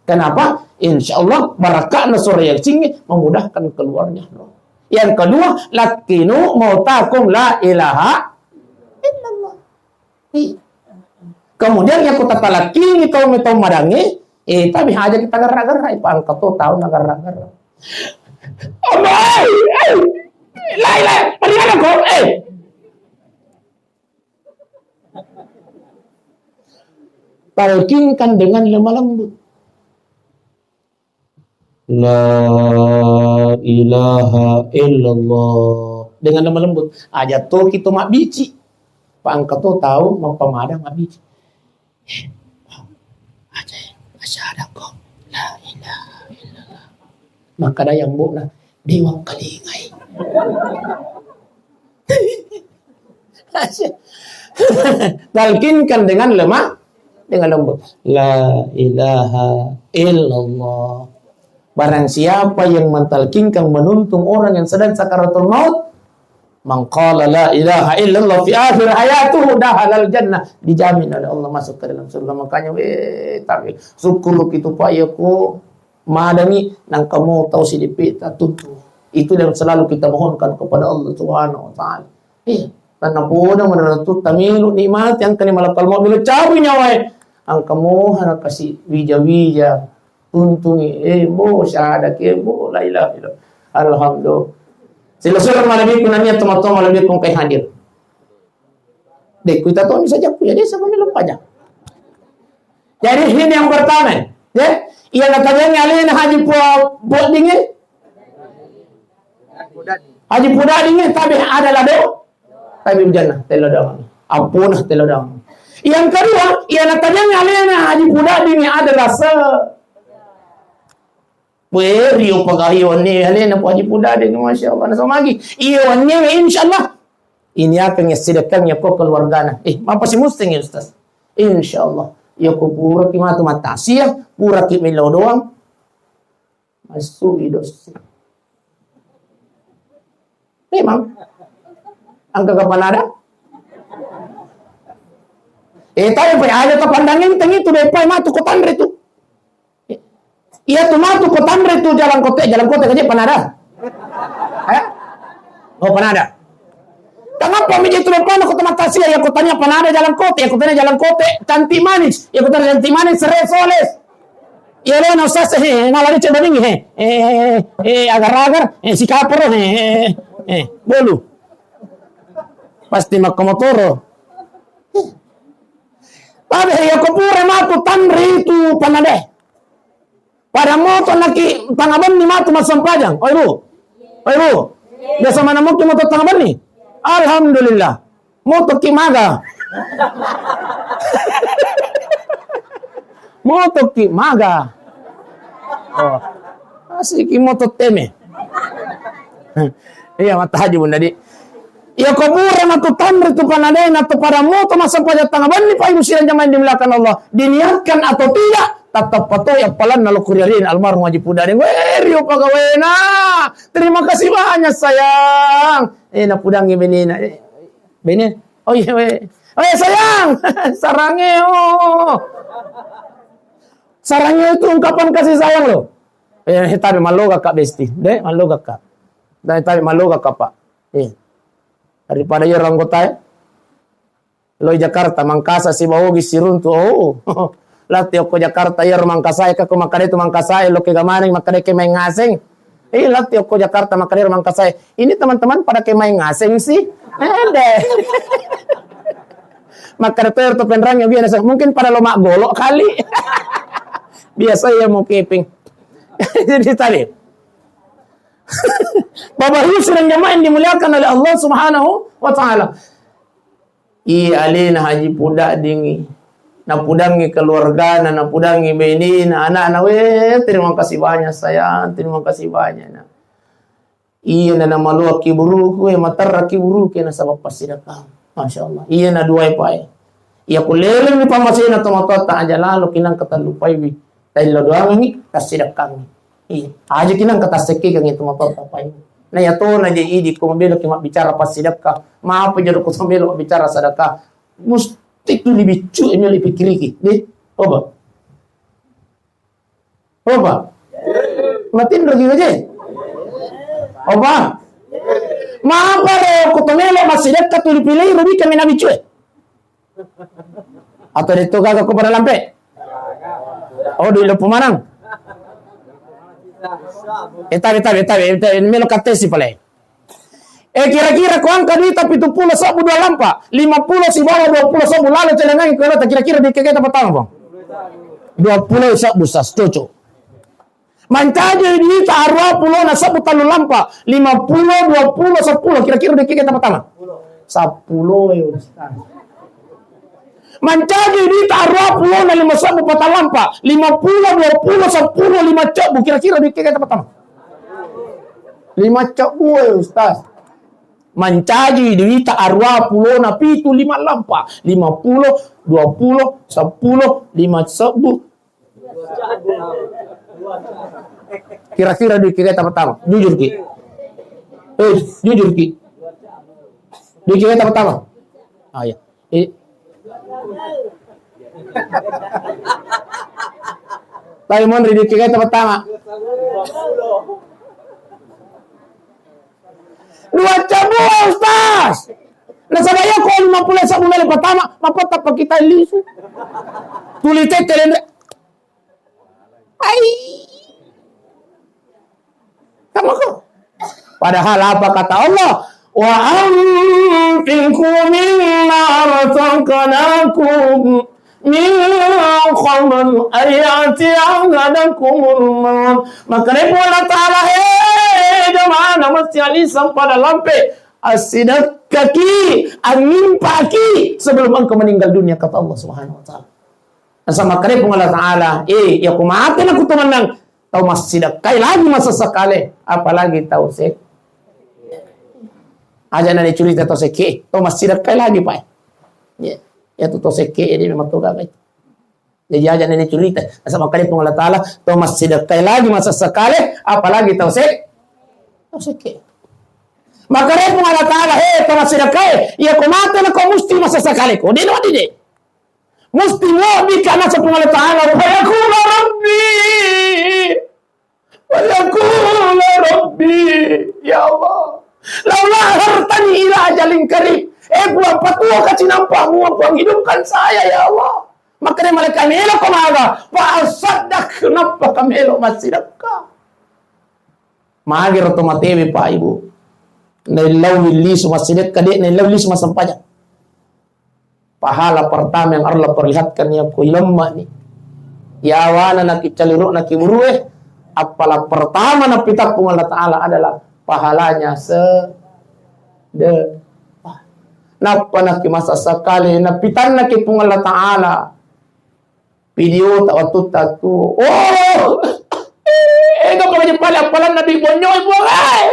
Kenapa? Insya Allah barakahnya surah Yasin memudahkan keluarnya roh. Yang kedua, "Lakkinu mautakum la ilaha illallah." Iya. Kemudian yang kota talakini tau metau madangi, eh, tapi haja kita gerak-gerak, Pak, engka to tau na gerak-gerak. Allah, eh, eh, lai, lai, mari ada kau, eh. Talkinkan dengan lemah lembut. La ilaha illallah. Dengan lemah lembut. Aja to kita mabbici. Pa engka to tau mappamadang mabbici. Eh, aja, aja ada kok. La ilaha illallah. Maka ada yang bu na, "Dewang kalingai." Talkinkan dengan lemah, dengan lembut. La ilaha illallah. Barang siapa yang mentalkinkan, menuntun orang yang sedang sakaratul maut, "Man qala la ilaha illallah fi akhir hayatuhu dakhalal jannah." Dijamin oleh Allah masuk ke dalam surga. Makanya, weh, tapi syukur kita, Pak, ya, ku madangi, nangka mo tau sidipi ta tuntu. Itu yang selalu kita mohonkan kepada Allah Subhanahu wa Ta'ala. Eh, tanna poda menurut tu tamilu nikmati, angkani malakal maut, melo cabui nyawae. Angka moha na kasi wija-wija, tuntungi, eh, bo, syahada ke, bo, la ilaha illallah. Alhamdulillah. Sila surah malebbiku nania teman-teman malebbiku engkai hadir. Dek, kita tahu ni saja, aku jadi siapa ni lupa aja. Jadi ini yang pertama, ya. Iya natajengi alena Haji Pu-, Puaddinge. Haji Pudadinge, tapi ada lado. Tapi jannah, telo doang. Ampun, telo doang. Yang kedua, iya natajengi alena Haji Pudadinge adalah se-, Weri upagahi wanni alena Haji Pudadinge, Masya Allah. Nasomagi. Iya wanni, insya Allah. Ini akan ya sedekahnya ko keluargana. Eh, apa sih musteng ya, Ustaz? Insya Allah. Ya, ku pura ki matu matasia, pura ki melo doang. Masuk i dosa. Memang. Angka kapan ada? Eh, tapi pai aja tapandangin tengi tu, depai matu ko tanre tu. Iya tu matu ko tanre tu jalan kote, jalan kote kaje panada. Eh? Oh, panada. Kenapa mi itu depan ko tempat tasia, ya kotanya panada jalan kote, ya kotanya jalan kote, cantik manis, ya kotanya cantik manis, seres soles. Iya lo na usah he, nalari coba dingin he. Eh, eh, eh, agar-agar, eh, si kapur he, eh, eh, eh, bolu. Pasti makka motoro. Tapi ya ko pura matu tanre tu panade. Pada moto naki tanga benni matu massempajang. Oi, Bu. Oi, Bu. Biasa mana mungkin moto tanga benni? Alhamdulillah. Moto ki maga. Moto ki maga. Oh. Asik ki moto teme. Iya, mata haji, Bunda, di. Iya, ko pura matu tanre tu panadena tu pada moto massempajang tanga benni, Pak Ibu sidang jamaah yang dimuliakan Allah. Diniatkan atau tidak, tetap patuh ya palan nalo kuriarin almarhum Haji Pudading. Weh, rio pagawena. Terima kasih banyak, sayang. Eh, napudangi benena. Eh, bene. Oh iya, weh. Oh iya, sayang. Sarange, oh. Sarange itu ungkapan kasih sayang, loh. Eh, tapi mallogakka besti. De, mallogakka. Dai, tapi mallogakka, Pak. Eh. Daripada iyaro anggotae. Loi Jakarta, Mangkasa, sibawa Ogi, siruntu. Oh. Latti okko Jakarta, iyaro Mangkasae, ka ko makkeda tu Mangkasae, lo ke gamaneng, makkeda ke maeng ngaseng. Eh, latti okko Jakarta, makkeda iyaro Mangkasae. Ini teman-teman pada ke maeng ngaseng sih. Ada. Makkeda to ero to penrang ya biasa. Mungkin pada lo maggolo kali. Biasa ya mau keping. Jadi tadi. Bapak Ibu sidang jamaah yang dimuliakan oleh Allah Subhanahu wa Ta'ala. Iya, alena Haji Pudaddingi. Napudangi keluargana, napudangi benena, anakna. Weh, terima kasih banyak, sayang. Terima kasih banyak, nak. Iya, na, namaloakki buruku, eh, materrakki buruku, eh, nasaba passidekka. Masya Allah. Iya, na dua, eh, Pak, eh. Iya, kuleleng ni pamasena tomatoatta aja lalo, kinang katallupaiwi. Taillo doangangi, tassidekkangi. Iya, aja kinang katassekkekangi tomatoatta, Pak, eh. Na iya tona je idi ko mabelo ki mabbicara passidekka. Maapa jero ko mabelo mabbicara sedekah. Musti tu libiccu e melo ipikiriki. Deh, coba. Apa? Matinro ki je? Apa? Maapa ro ko to melo massidekka tuli pilih rubi kami nabi cue? Atau itu gaga ko pada lampe? Oh, di lupu manang. Eh, tabe, tabe, tabe, tabe, melo katesi pale. Eh, kira-kira ko angka duita pitu pulo sebbu dua lampa, lima pulo sibawa dua pulo sebbu lalo celengangi ko elota, kira-kira duit keketa pertama, Bang? Dua pulo sebbu, Ustaz, cocok. Mancaji duita arua pulo na sebbu tallu lampa, lima pulo, dua pulo, seppulo, kira-kira duit keketa pertama? Seppulo, eh, Ustaz. Mancaji duita arua pulo na lima sebbu patalampa, lima pulo, dua pulo, seppulo, lima cebbu, kira-kira duit keketa pertama? Lima cebbu, eh, Ustaz. Mancaji duita arua pulo na pitu lima lampa, lima pulo, dua pulo, seppulo, lima sebbu. Kira-kira duit keketa pertama? Jujur ki. Eh, jujur ki. Duit keketa pertama? Ah, iya. Eh. Tapi monri duit keketa pertama. Dua cebbu, Ustaz. Nasaba iya ko lima pulo sebbu melo pertama, mappatta pakita lisu. Tuli tette lenre. Ai. Kamu kok? Padahal apa kata Allah? "Wa anfiqu mimma razaqnakum min qabli an ya'tiya ahadakumul maut." Makkeda Puang Allah Ta'ala, "He jamaah, namasiali sampada lampe, assidekkaki, angimpaki sebelum engkau meninggal dunia," kata Allah Subhanahu wa Ta'ala. Nasaba makkeda Puang Allah Ta'ala, eh, iya ko mate na kutu mennang, tau massidekkai lagi masessekale, apalagi tau se-, aja na dicurita tau sekke, tau massidekkai lagi, Pak. Ya, ya tu tau sekke, jadi memang tau gaga itu. Jadi aja na dicurita, nasaba makkeda Puang Allah Ta'ala, tau massidekkai lagi masessekale, apalagi tau se-, tau sekke. Makkeda Puang Allah Ta'ala, he, tau massidekkai, iya ko mate na ko musti masessekale ko, de no de. Musti muabbika nasaba Puang Allah Ta'ala, "Wa yaqula rabbi, wa yaqula rabbi, ya Allah, laula akhartani ila ajalin qarib." Eh, Puang, patuoka cinampa mua, Puang, hidupkan saya, ya Allah. Makkeda malaikat, "Melo ko maga?" "Fa asaddaq," nappa ka melo massidekka. Magero to matewe, Pak, Ibu. Naillau lisu massidekka, de naillau lisu massempajang. Pahala pertama yang Allah perlihatkan, ya, ku ilemma ni. Yawana naki caliruk naki burue, apala pertama napitappung Allah Ta'ala adalah pahalanya sedekah. Nappa naki masa sekali, napitanna ki Puang Allah Ta'ala. Video ta wattu tattu. Oh! Eh, gappa aja pale appalanna di bonyoi, Puang, eh.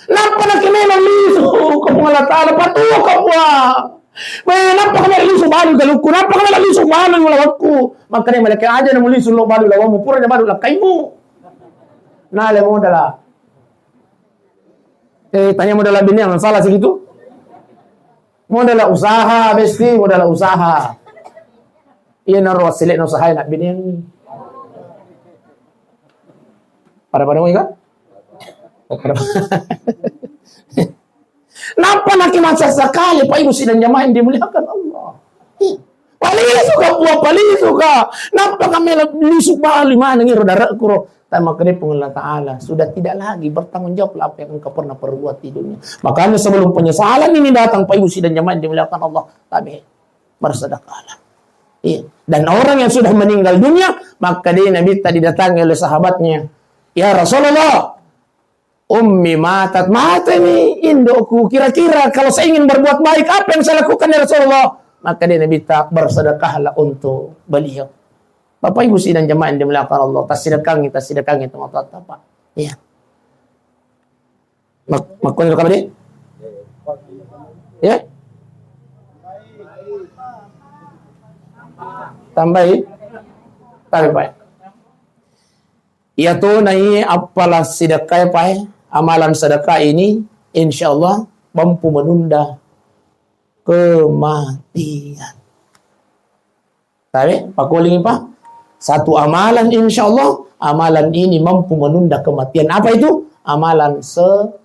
Nappa naki melo lisu, ko Puang Allah Ta'ala, patuo ka, Puang. Weh, nappa ka melo lisu balu galukku, nappa ka melo lisu balu lawakku. Makkeda malaikat, aja na mulisu lo balu lawammu, pura na balu lakkaimu. Nale modala. Eh, tanya modala biniang, salah segitu. Modala usaha, besti, modala usaha. Iya naro wassele'na usahae nabbineangngi. Pada-pada mau, Kak? Pada-pada. Nappa naki masa sekali, Pak Ibu sidang jamaah yang dimuliakan Allah. Ih, palisuka, buah palisuka. Nappa kami lisu bali maneng iro dare'ku ro. Tapi makanya pun Allah Ta'ala sudah tidak lagi bertanggung jawab lah apa yang engkau pernah perbuat di dunia. Makanya sebelum penyesalan ini datang, Pak Ibu sidang jamaah yang dimuliakan Allah, tapi bersedekahlah. Iya. Dan orang yang sudah meninggal dunia, maka dia Nabi tadi datangi oleh sahabatnya. Ya Rasulullah, ummi matat, mati nih indukku. Kira-kira kalau saya ingin berbuat baik, apa yang saya lakukan ya Rasulullah? Maka dia Nabi tak bersedekahlah untuk beliau. Bapak Ibu sidang jamaah yang dimuliakan Allah, tasedekahi, tasedekahi itu mata apa? Iya. Mak-, makkoni kami deh? Ya? Tambahi? Tambahi, Pak. Iya tuh, nah, iya, apalah sedekah, Pak, eh? Amalan sedekah ini, insya Allah, mampu menunda kematian. Tapi, pakuling, Pak. Satu amalan, insya Allah, amalan ini mampu menunda kematian. Apa itu? Amalan se-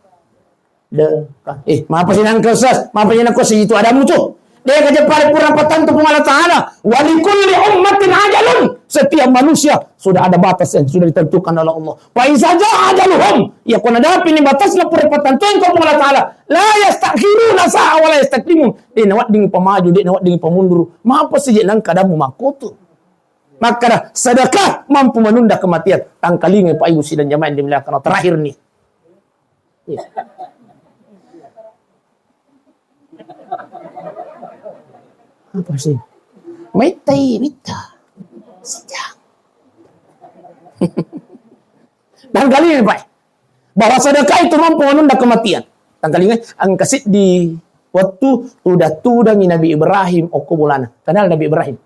Sedekah. Eh, mapa sih nangka, Ustaz? Mapa sih nangka si itu adamu tuh? Dia kerja paripurna patantu Puang Allah Ta'ala. Wa likulli ummatin ajalun. Setiap manusia sudah ada batas yang sudah ditentukan oleh Allah. Fa iza jaa ajaluhum. Ya, ko nadapi ni batasna pura patantu engkau Puang Allah Ta'ala. La yastakhiruna sa'a wa la yastaqdimun. Dia nawadding pamaju, dia nawadding pamundur. Mapa sih nangka adamu makotu? Maka sedekah mampu menunda kematian. Tangkalinga, Pak Ibu sidang jamaah yang dimuliakan Allah. Terakhir nih. Iya. Apa sih? Maitai, mita. Sejak. Tangkalinga, Pak. Bahwa sedekah itu mampu menunda kematian. Tangkalinga, engka seddi wettu tudang-tudangi Nabi Ibrahim okko bolana. Kenal Nabi Ibrahim?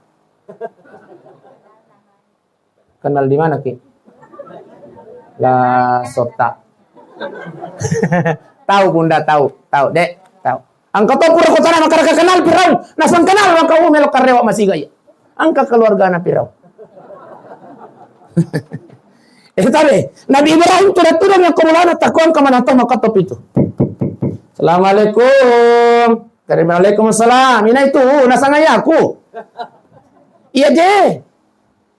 Kenal di mana, Ki? La Sota. Tahu, Bunda, tahu. Tahu, Dek. Tahu. Engka to pura kotana makkeda kenal Firaun. Nasang kenal maka, oh, melo karewa masiga iya. Engka keluargana Firaun. Eh, tabe. Nabi Ibrahim tudang-tudangi okko bolana, takko engka manatang makkeda pitu. Assalamualaikum. Waalaikumsalam. Ina itu, nasang ayahku. Iya je.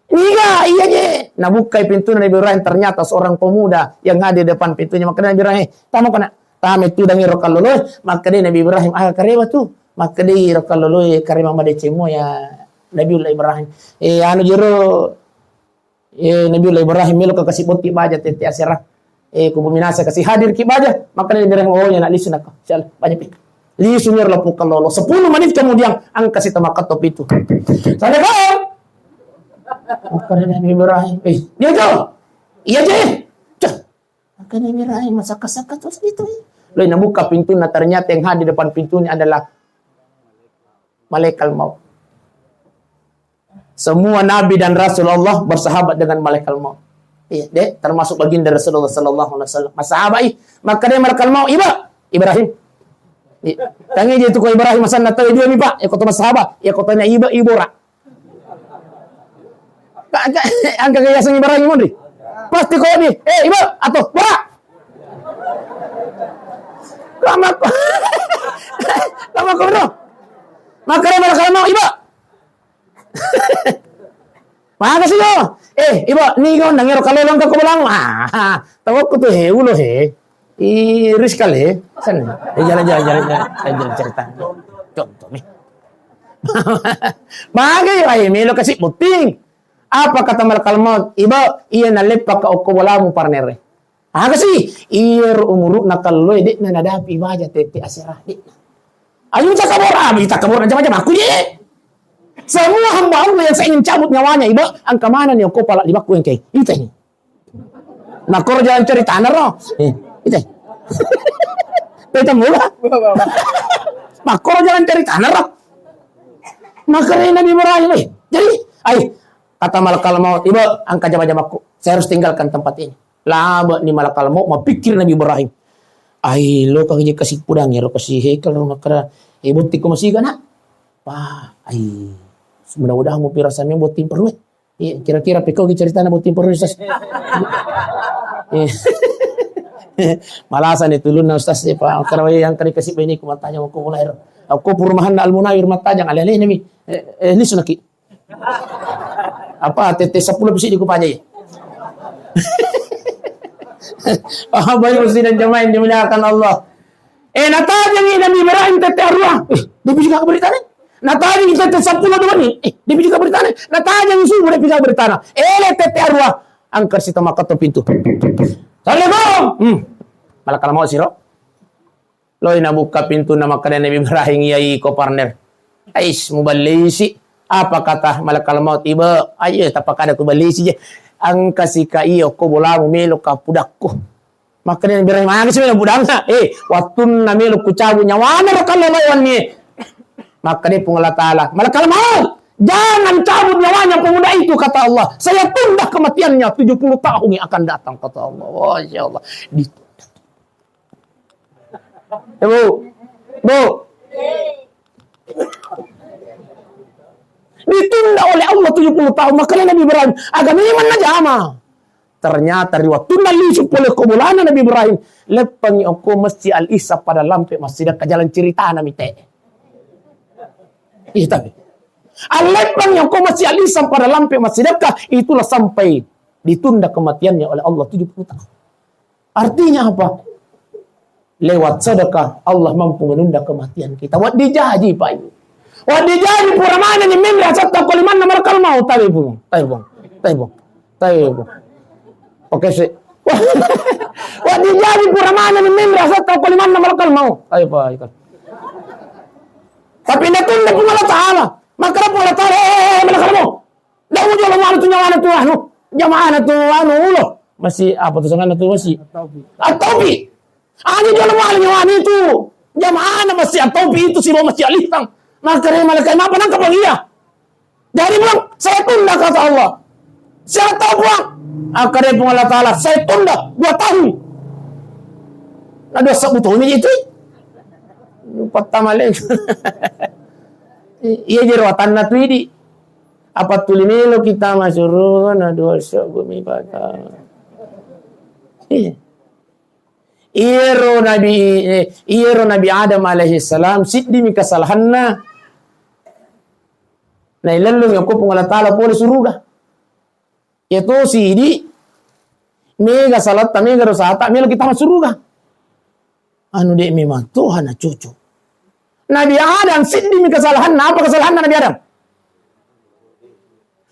Niga, iya je. Nabukkai pintu Nabi Ibrahim, ternyata seorang pemuda yang hadir depan pintunya. Makkeda Nabi Ibrahim, "Eh, tama kona." Tama itu dangi ro kalloloe. Makkeda Nabi Ibrahim, "Ah, karewa tu." Makkeda ro kalloloe, "Karewa madeceng mo ya Nabiullah Ibrahim." Eh, anu jero, eh, Nabiullah Ibrahim, melo ka kasi botti baja tette asera. Eh, kubu minasa kasi hadir ki baja. Makkeda Nabi Ibrahim, "Oh, ya nak lisu nak." Sial, baja pi. Lisu nyer lapung kallolo. Sepuluh menit kemudian, angka si tama katto pitu. Assalamualaikum. Makkeda Nabi Ibrahim, "Eh, dia jawab." "Iya je." Cah. Makkeda Nabi Ibrahim, masakka-sakka terus itu. Lo nabuka pintunya, ternyata yang hadir depan pintunya adalah malaikat maut. Semua nabi dan rasul Allah bersahabat dengan malaikat maut. Iya, deh, termasuk baginda Rasulullah sallallahu alaihi wasallam. Masahabat, ih, makkeda malaikat maut, "Iba, Ibrahim." Iya. Tangi je tu ko Ibrahim, masanna tau dua mi, Pak. Ya, kota masahabat. Ya, kotanya Iba, Ibora. Ka-, ka-, angka ke yaseng Ibrahim monri. Pasti ko bi, "Eh, Iba, atau, Bora." Lama ko. Lama ko, bro. Makkeda malaikat maut, "Iba." Makasih yo. "Eh, Iba, ni kau nangero kalau langka ko bolamu." Ah, tawakku tu he, ulo he. Ih, Rizkal he. Sana. Eh, jalan, jalan, jalan, jalan. Eh, jalan cerita. Contoh nih. Magai, ai, melo kasi botting. Apa kata malaikat maut? "Iba, iya naleppa ka okko bolamu, partner." Aga si, iyaro umuru'na kalloe de'na nadapi baja tette asera, de'na. Ayo takabur, ah, takabur aja macam aku je. Semua hamba Allah yang saya ingin cabut nyawanya, Iba, angka mana nih okko pala di bakku yang kayak itu nih. Makoro jalan cari tanah roh. Eh, itu. Itu mula. Makoro jalan cari tanah roh. Makanya Nabi Ibrahim, eh, jadi, ai, kata malaikat maut, "Iba, angka jama-jamaku. Saya harus tinggalkan tempat ini." Laba ni malakal maut, mapikkir Nabi Ibrahim. Ai, lo ka je kasi pudang ero kasi Hekal ro makkeda, "Eh, botting ko masiga, Nak." Wah, ai, mudah-mudahan mo pirasami botting perlu, eh. Iya, kira-kira pekko ki ceritana botting perlu, Sas. Eh. Malasa ni tulunna ustaz ni, Pak. Karawi yang kari kasih bini ku matanya ko mulai. Aku perumahan Al Munawir matanya, ale-ale ni mi. Eh, eh, lisu naki. Apa, tette seppulo bisi di kupajai. Ah, baik, muslimin dan jamaah yang dimuliakan Allah. Eh, natajengi Nabi Ibrahim tette arua. Eh, dia bisa berita ni. Natajengi tette seppulo dua ni. Eh, dia bisa berita ni. Natajengi subuh, dia bisa berita ni. Eh, le tette arua. Angker si tama ketok pintu. Assalamualaikum. Hmm. Malah kalau mau siro. Loi nabukka pintunna, makkeda Nabi Ibrahim, "Iya iko, partner. Ais, muballisi." Apa kata malakal maut, "Iba, ayo, tapakada kuballisi je. Engka sika iyo ko bolamu melo kapudakku." Makkeda Nabi Ibrahim, "Aga si melo budangna?" "Eh, wattunna melo kucabu nyawana ro kallo mai wanni." Makkeda Puang Allah Taala, "Malakal maut, jangan cabut nyawanya pemuda itu," kata Allah. "Saya tunda kematiannya tujuh puluh tahun yang akan datang," kata Allah. Masya Allah. Ditunda. Eh, Bu. Bu. Ditunda oleh Allah tujuh puluh tahun. Makanya Nabi Ibrahim, aga memang najama. Ternyata ri wattunna lisu pole ko bolana Nabi Ibrahim, leppangi okko Masjid Al-Ihsan pada lampe massidekka, jalan ceritana mite. Iya, tapi. Alleppangi okko Masjid Al-Ihsan pada lampe massidekka, itulah sampai ditunda kematiannya oleh Allah tujuh puluh tahun. Artinya apa? Lewat sedekah, Allah mampu menunda kematian kita. Waddi jaji, Pak Ibu. Waddi jaji, pura manenni menre asatta ko limanna malakal maut. Tabe, Bung. Tabe, Bung. Tabe, Bung. Tabe, Bung. Oke, si. Waddi jaji, pura manenni menre asatta ko limanna malakal maut. Tabe, Pak Ibu. Tapi natunda Puang Allah Taala. Maka Puang Allah Taala, eh, eh, eh, malakal maut. Dau jolo muala tu nyawana tu anu, jamaahna tu anu ulo. Masih apa tu sanganna tu masih? At-Taufiq. At-Taufiq. Aja jolo muala nyawana itu. Jamaahna masih At-Taufiq itu si masih alihang. Maka dia malaikat apa nangkap iya. Jadi bilang, "Saya tunda," kata Allah. "Saya tahu, Puang." Akhirnya Puang Allah Taala, "Saya tunda dua tahun." Nah, dua sebut tahun itu. Pertama lagi. Iya, jero atanna tu idi. Apa tuli melo kita masuruga na dosa gumi patama. Iya. Iyaro Nabi, eh, iyaro Nabi Adam alaihi salam, siddimi kesalahanna. Nailellungi okko Puang Allah Taala pole suruga. Iya to sidi, mega salatta, mega dosata, melo kita masuruga. Anu de memang Tuhan na cucu. Nabi Adam siddimi kesalahanna. Apa kesalahanna Nabi Adam?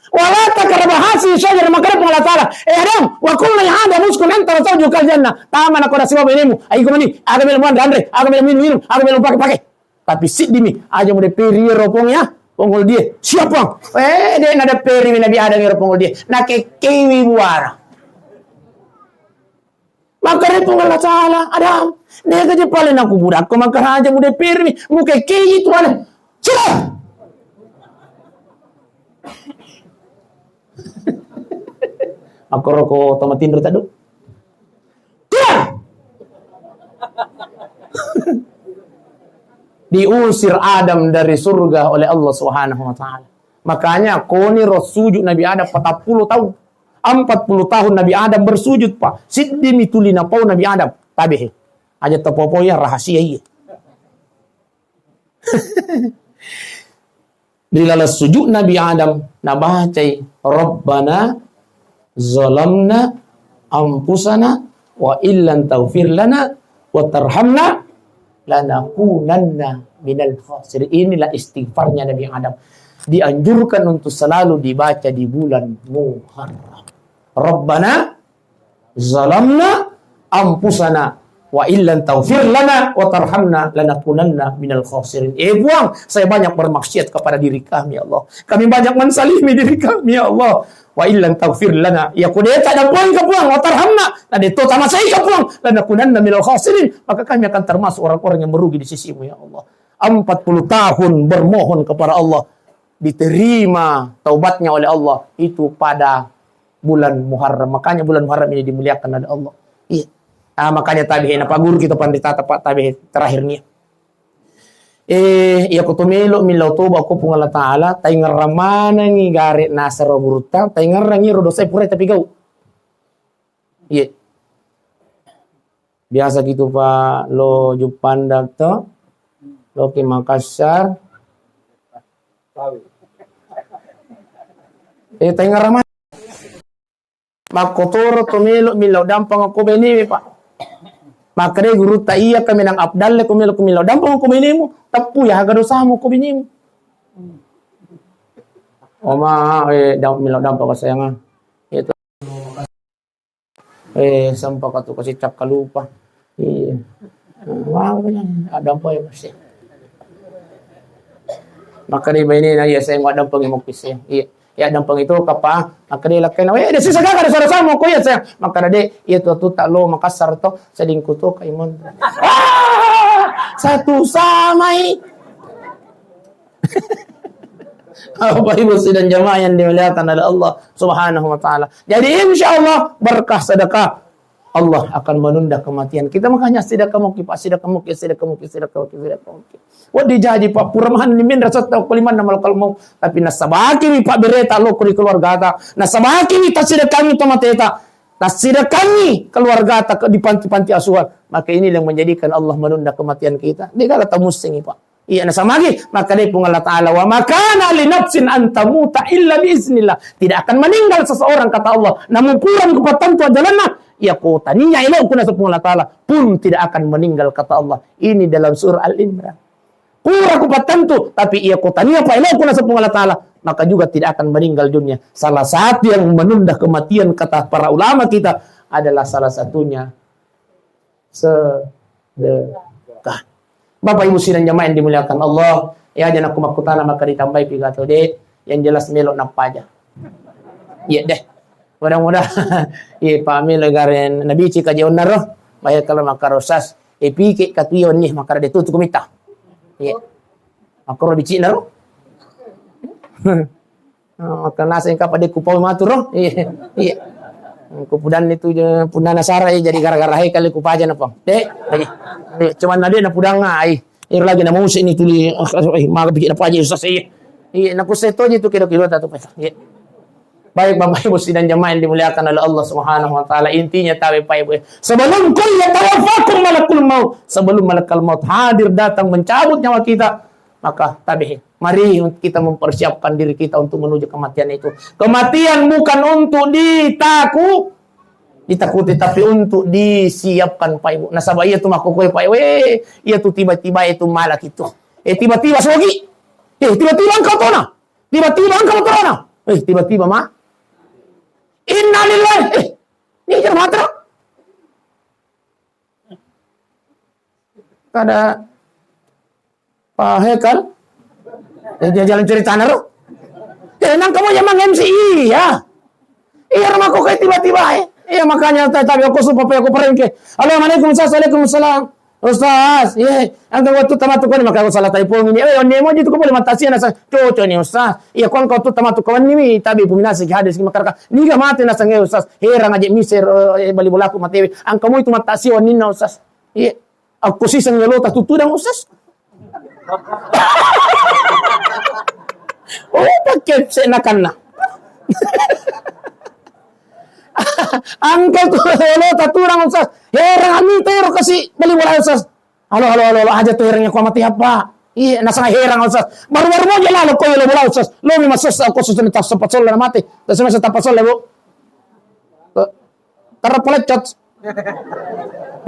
Wala taqraba hadhihi syajarah, makkeda Puang Allah Taala, "Eh Adam, wa qulna ya Adam uskun anta wa zawjukal jannah." Tama nako dasi bawa benemu. Aiko mani, aga melo muanre-anre, aga melo minum-minum, aga melo pake-pake. Tapi siddimi, aja mude peri ro Puang ya. Pongol dia, siapa? Eh, de nada peri Nabi Adam ro pongol dia. Nakekewi buara. Makkeda Puang Allah Taala, "Adam, de gaji pale nakubudakko makkaraja mude permi, mukekei tu ale. Sudah!" Makkoroko tomatinro tadu. Keluar! Diusir Adam dari surga oleh Allah Subhanahu wa Ta'ala. Makanya koni ro sujud Nabi Adam patappulo tahun. Empat puluh tahun Nabi Adam bersujud, Pak. Siddimi tuli napau Nabi Adam. Tabe he. Aja topopo ya, rahasia iya. Di laleng sujud Nabi Adam nabacai, "Rabbana zalamna anfusana wa illam taghfir lana wa tarhamna lanakunanna minal khasirin." Inilah istighfarnya Nabi Adam. Dianjurkan untuk selalu dibaca di bulan Muharram. "Rabbana zalamna anfusana wa illam taghfir lana wa tarhamna lanakunanna minal khasirin." Eh Puang, saya banyak bermaksiat kepada diri kami, ya Allah. Kami banyak menzalimi diri kami, ya Allah. "Wa illam taghfir lana," ya ko de tadampoengka Puang, "wa tarhamna," na de to tamaseika Puang, "lanakunanna minal khasirin," maka kami akan termasuk orang-orang yang merugi di sisimu, ya Allah. Empat puluh tahun bermohon kepada Allah, diterima taubatnya oleh Allah itu pada bulan Muharram. Makanya bulan Muharram ini dimuliakan oleh Allah. Iya. Ah, makanya tabe he, napaguru kita pandita tepat tabe he terakhir nih. Eh, iya ko to melo millau toba ko Puang Allah Taala, taingerrang manengi gare nasaro burutta, taingerrangi ro dosa pura tapi gau. Iya. Biasa kitu pa lo Juppandang to, lo ki Makassar. Eh, taingerang ma-, makkotoro to melo millau dampeng ko benemi, Pak. Makkeda gurutta, iya kaminang afdal ko melo ko millau dampeng ko benemu, teppu ya aga dosamu ko benemu. Oma, eh, dam-, millau dampeng ko sayang, ah. Itu. Eh, sempa ka tu kasi cakkalupa. Iya. Wah, ada apa ya, Mas? Makkeda bainena, iya, saya mau dampeng mau kisi. Iya. Ya, dampeng itu kapa? Makkeda lakkena, "Eh, de sisa gaga, ada suara sama kok ya, saya." Makkeda, "Dek, iya tu, tu tak lo Makassar to, selingkuh to kaimun." Ah, satu samai. Bapak Ibu sidang jamaah yang dimuliakan oleh Allah Subhanahu wa Ta'ala. Jadi, insya Allah, berkah sedekah, Allah akan menunda kematian kita. Makanya sedekah muki, Pak, sedekah muki, sedekah muki, sedekah muki, sedekah muki. Wedding jaji, Pak, pura mahani minra setta ko limanna malakal maut. Tapi nasabaki mi, Pak, bereta lo ko ri keluargata. Nasabaki mi tassidekangi to mateta. Tassidekangi keluargata ke, di panti-panti asuhan. Maka ini yang menjadikan Allah menunda kematian kita. Dia kata tamussingi, Pak. Iya, nasamagi, makkeda Puang Allah Ta'ala, "Wa ma kana li nafsin an tamuta illa bi iznillah." Tidak akan meninggal seseorang, kata Allah. Namun pura kupattentu ajalanna, iya ko tania elo kuna Puang Allah Ta'ala pun tidak akan meninggal, kata Allah. Ini dalam surah Al-Imran. Pura kupattentu, tapi iya ko tania pa elo kuna Puang Allah Ta'ala, maka juga tidak akan meninggal dunia. Salah satu yang menunda kematian, kata para ulama kita, adalah salah satunya sedekah. Bapak Ibu sidang jamaah yang dimuliakan Allah, ya, aja nakku makkutana maka ditambai pigato de, yang jelas melo nappaja. Iya deh. Mudah-mudahan, iya, Pak, melo garen nabi cika je onnaro. Bayar kalau maka rosas, eh, pike katuion nih, maka de tutu kumita. Iya. Makro bicik naro. Ah, maka naseng kapa de kupau matu ro. Iya, iya. Kupudan itu je, punna nasara, iya, jadi gara-gara hai kali kupaja napa. Dek, lagi. Iya, cuman nade napudang ai. Iro lagi namusi ni tuli, ah, ah, eh, maga bikin apa aja susah sih. Iya, naku seto je tu kira-kira tatu pesa. Iya. Baik, Bapak Ibu sidang jamaah yang dimuliakan oleh Allah Subhanahu wa Ta'ala. Intinya tabe Pak Ibu. Sebelum kul yatawaffakum malakul maut, sebelum malakal maut hadir datang mencabut nyawa kita, maka tabe. Mari kita mempersiapkan diri kita untuk menuju kematian itu. Kematian bukan untuk ditaku-, ditakuti, tapi untuk disiapkan, Pak Ibu. Nasaba iya tu makkokkoe, Pak Ibu. Eh, iya tu tiba-tiba itu malah gitu. Eh, tiba-tiba sogi. Eh, tiba-tiba engkau tona. Tiba-tiba engkau tona. Eh, tiba-tiba ma. Innalillahi. Eh, ini jangan matra. Kada Pak Hekal? Eh, dia jalan ceritana ro. Eh, nang kamu emang M C I ya? Iya, rumahku kayak tiba-tiba, eh. Iya, makanya tadi aku sumpah, aku perengke. Assalamualaikum, Ustaz. Waalaikumsalam. Ustaz, iya, angka waktu tamatu koni maka aku salah typo ini. Eh, onne mo itu boleh matasi nasa cocok nih, Ustaz. Iya, kon kau tu tamatu kawan ini, tapi puminasi hadis makaraka. Niga mati nasa nge, Ustaz. Herang aja miser, eh, bali bolaku mati. Angka mu itu matasi oninna, Ustaz. Iya. Aku siseng ngelota tutudang, Ustaz. Oh, pakai senakanna. Angka tu ngelota tudang, Ustaz. Herang ami tero kasi bali bola, Ustaz. Halo, halo, halo, halo, aja tu herangnya kuamati apa? Iya, nasang herang, Ustaz. Baru-baru mau je lalo ko lo bola, Ustaz. Lo mi masossa ko susah ni tappa solla na mati. Terus masa tappa solla, Bu. Terpelecot.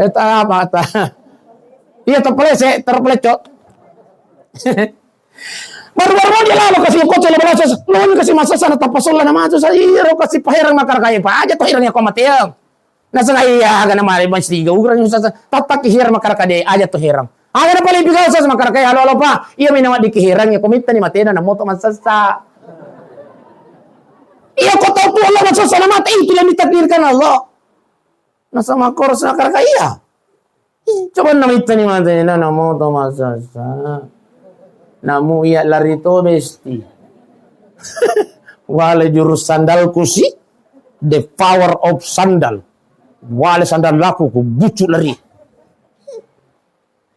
Eh, ta-, apa, ta-, iya, terpelese-, terpelecot. Baru-baru dia lalo kasi kocok lima ratus, lo kasi masa sana tappa solla na matu sa, iya, ro kasi paherang makaraka, Pak, aja to herang ya ko mate ya. Naseng iya, aga na mari mas tiga ugrang sa, sa, tattaki herang makaraka de, aja to herang. Aga na paling piga sa makaraka, halo, halo, Pak, iya, mina waddi ki herang ya ko mitta ni matena na moto masessa. Iya, ko tau tu Allah masessa na mate, itu yang ditakdirkan Allah. Nasaba makkorosna karaka iya. Ih, coba namittani matena, namo to masessa. Namu iya lari to besti. Wale jurus sandalku si, the power of sandal. Wale sandal laku ku bucu lari.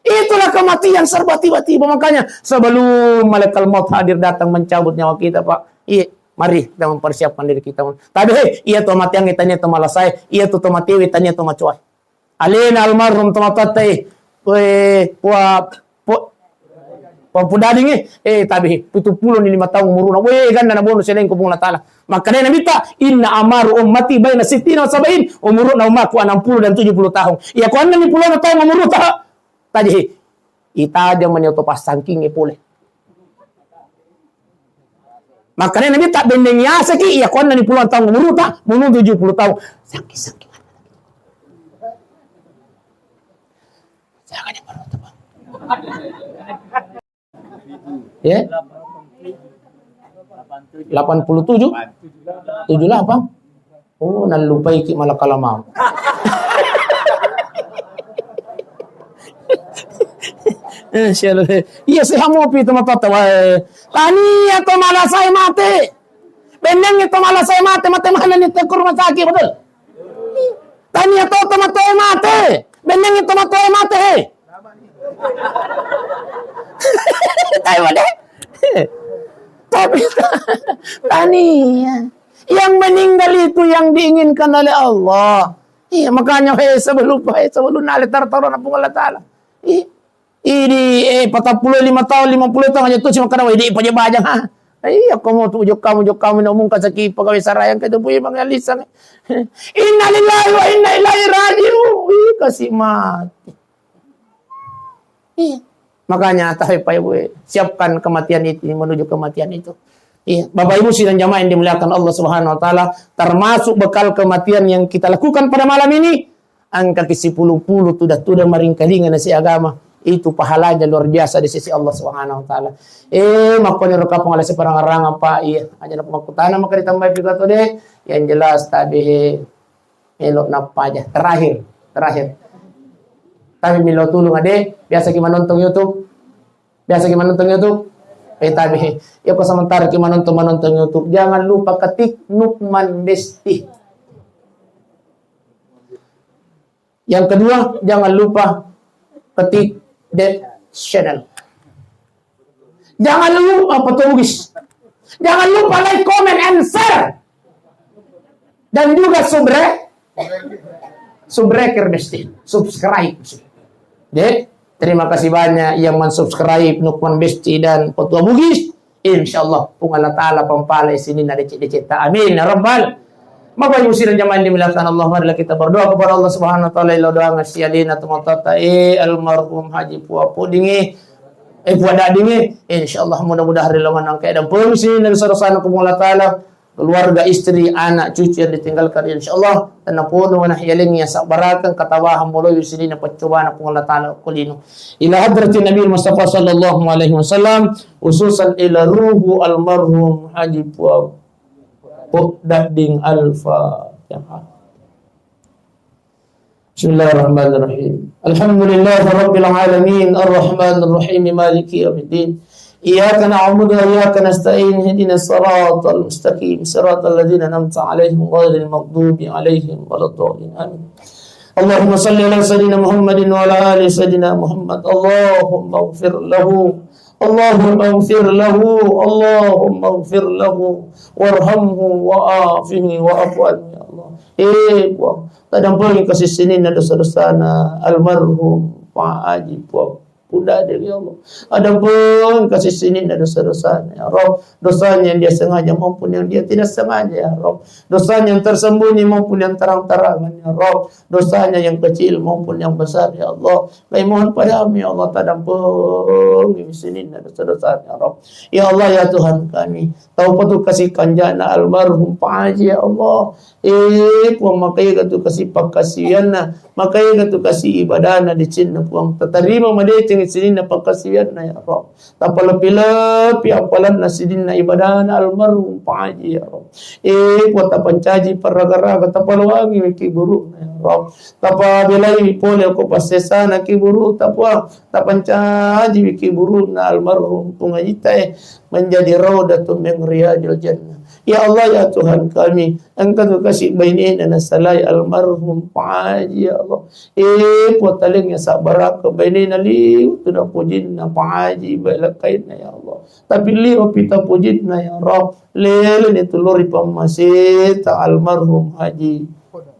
Itulah kematian serba tiba-tiba. Makanya sebelum malaikat maut hadir datang mencabut nyawa kita, Pak. Iya, mari kita mempersiapkan diri kita. Tapi, hei, iya to matiang, tania to malasai, iya to, to matewe, tania to macoai. Alena almarhum tomatoatta, eh, eh, wa-, po-, Pudading, eh, eh, tabe, pitu pulo ni lima taung umuruna. Weh, ganna na bonus eleng ko Puang Allah Taala. Makkedai Nabitta, "Inna amaru ummati baina sittina wa sab'in." Umuruna ummaku enam puluh dan tujuh puluh tahun. Iya ko enam puluh tahun umuruna. Taje, itajang mani oto passangking e pole. Makkedai Nabitta, "Benneng yasaki, iya ko enam puluh tahun umuruna, munu tujuh puluh tahun." Sangking, sangking. Saya akan yang baru, Bang. Ya? Delapan puluh tujuh? Tujuh delapan? Oh, nallupai ki malah kalamau. Eh, sialu, eh. Iya, sehat mopi itu matoatta, wae. Tania to malasai mate. Benneng itu malasai mate, mate mana nih ke rumah sakit, betul? Tania to, to mate, mate. Benneng itu mate, mate, he. Tapi mana? Tapi tania. Yang meninggal itu yang diinginkan oleh Allah. Iya, makanya, he, sebelum, he, sebelum nale tartaro na Puang Allah Taala. Iya. Idi, eh, patappulo lima taung, lima puluh taung aja tu cuma kada, wai, di paja baja, ha. Iya, kamu tu jokkamu, jokkamu na umum kasaki pegawai sarayang kaitu pui mangalissang. Innalillahi wa inna ilaihi raji'un. Ih, kasih mati. Iya. Makanya, tahe, Pak Ibu, eh, siapkan kematian itu, menuju kematian itu. Iya, Bapak Ibu sidang jamaah yang dimuliakan Allah Subhanahu wa Taala, termasuk bekal kematian yang kita lakukan pada malam ini, engka ki sipulu-pulu tuda-tuda maringkalinga nasi agama, itu pahalanya luar biasa di sisi Allah Subhanahu wa Taala. Eh, makkoni ro kapang ala siparang-rangang, Pak, iya, aja na pemakkutana maka ditambai pigato de, yang jelas tabe, he, Elo nappa aja. Terakhir, terakhir. Tapi milo tulung ade, biasa ki manontong YouTube. Biasa ki manontong YouTube. Eh, tapi, ya, kok sementara ki manontong, manontong YouTube, jangan lupa ketik Nukman Besti. Yang kedua, jangan lupa ketik Dead Channel. Jangan lupa, apa tuh, Bugis? Jangan lupa like, comment, and share. Dan juga subre-, subscribe Besti. Subscribe. Jadi, terima kasih banyak yang mensubscribe Nukman Besti dan Petua Bugis. Insya Allah, Puang Allah Taala pampalai sininna decek-decetta. Amin. Ya Rabbal. Bapak Ibu sidang jamaah yang dimuliakan Allah, marilah kita berdoa kepada Allah Subhanahu wa Taala. Ilo doa ngasialina tomatoatta, eh, almarhum Haji Pua Pudingi. Eh, Pua Dadingi. Insya Allah, mudah-mudahan ri lawan nangka dan pun sininna dosa-dosana ku Allah Taala. Keluarga, istri, anak, cucu yang ditinggalkan, insya Allah, tennapodo na yalengngi asabbarakeng, katabahang, moloi sininna paccobana Puang Allah Taala ko lino. Ila hadratin Nabi Mustafa sallallahu alaihi wasallam, khususan ila ruhu almarhum Haji Pua-, Pua Dading. Al-Fatihah. بسم الله الرحمن الرحيم. الحمد لله رب العالمين، الرحمن الرحيم، مالك يوم الدين. إياك نعبد وإياك نستعين، اهدنا الصراط المستقيم، صراط الذين أنعمت عليهم غير المغضوب عليهم ولا الضالين. آمين. اللهم صل على سيدنا محمد وعلى آل سيدنا محمد. اللهم اغفر له. اللهم اغفر له. اللهم اغفر له وارحمه وعافه واعف عنه يا الله. Eh, Puang, tadampengi kasissinina dosa-dosana almarhum Pak Haji, Puang. Pudading, ya Allah. Adapun kasissinina dosa-dosana, ya Rabb. Dosanya yang dia sengaja maupun yang dia tidak sengaja, ya Rabb. Dosanya yang tersembunyi maupun yang terang-terangan, ya Rabb. Dosanya yang kecil maupun yang besar, ya Allah. Kami mohon padamu, ya Allah, tadampengi sininna dosa-dosana, ya Rabb. Ya Allah, ya Tuhan kami, tau patu kasi kanjana almarhum Pak Haji, ya Allah. Eh, Puang, maka ega tu kasi pakkasiwianna, maka ega tu kasi ibadana di cinna, Puang. Tatarima madeceng sininna pakkasiwianna, ya Rabb. Tapalepi-lepi appalanna sininna ibadana almarhum Pak Haji, ya Rabb. Eh, Puang, tapancaji parraga-raga, tapaloangi wiki burukna, ya Rabb. Tapabelai pole ko passesana ki burukta, Puang. Tapancaji wiki burukna almarhum Puang Haji tae menjadi raudatun min riyadil jannah. Ya Allah, ya Tuhan kami, engka tu kasi bainena nasalai almarhum Pak Haji, ya Allah. Eh, Puang, talengngi asabbarakeng bainena, liu tu napojinna Pak Haji, baik lakkainna, ya Allah. Tapi liu pi tapojinna, ya Rabb. Leleni tu lao ri pammaseta almarhum Haji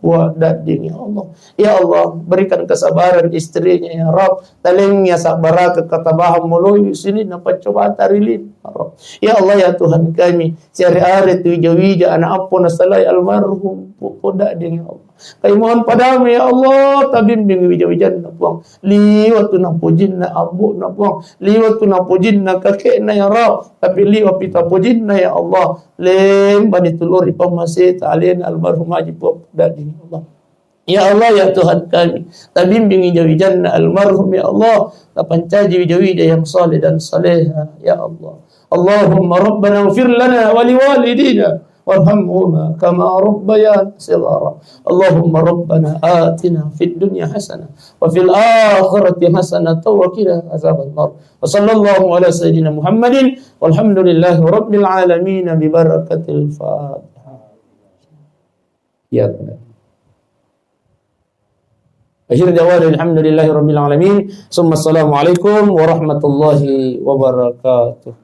Puang dadding, ya Allah. Ya Allah, berikan kesabaran istrinya, ya Rabb. Talengngi asabbaraka, katabahan moloi sini na paccobata ri lino, ya Rabb. Ya Allah, ya Tuhan kami, siare-are tu wija-wija anak ampo nasalai almarhum Pu-, Puang dadding, ya Allah. Kami mohon padamu, ya Allah, tabimbing wija-wijanna, Puang. Liwa tu napojinna ambo'na, Puang. Liwa tu napojinna kakekna, ya Rabb. Tapi liwa pi tapojinna, ya Allah. Lembani tu lao ri pammaseta alena almarhum Haji Puang Dadding, ya Allah. Ya Allah, ya Tuhan kami, tabimbing wija-wijanna almarhum, ya Allah. Tapancaji wija-wija yang saleh dan saleha, ya Allah. Allahumma rabbana ighfir lana wa liwalidina warhamhuma kama rabbayana shighara. Allahumma rabbana atina fid dunya hasanah wa fil akhirati hasanah wa qina azabannar. Wa sallallahu ala sayyidina Muhammadin walhamdulillahi rabbil alamin bi barakatil Fatihah. Ya. Akhir da'wana alhamdulillahi rabbil alamin. Summa assalamualaikum warahmatullahi wabarakatuh.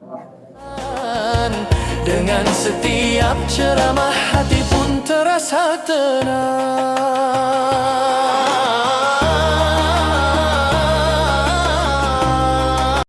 Dengan setiap ceramah, hati pun terasa tenang.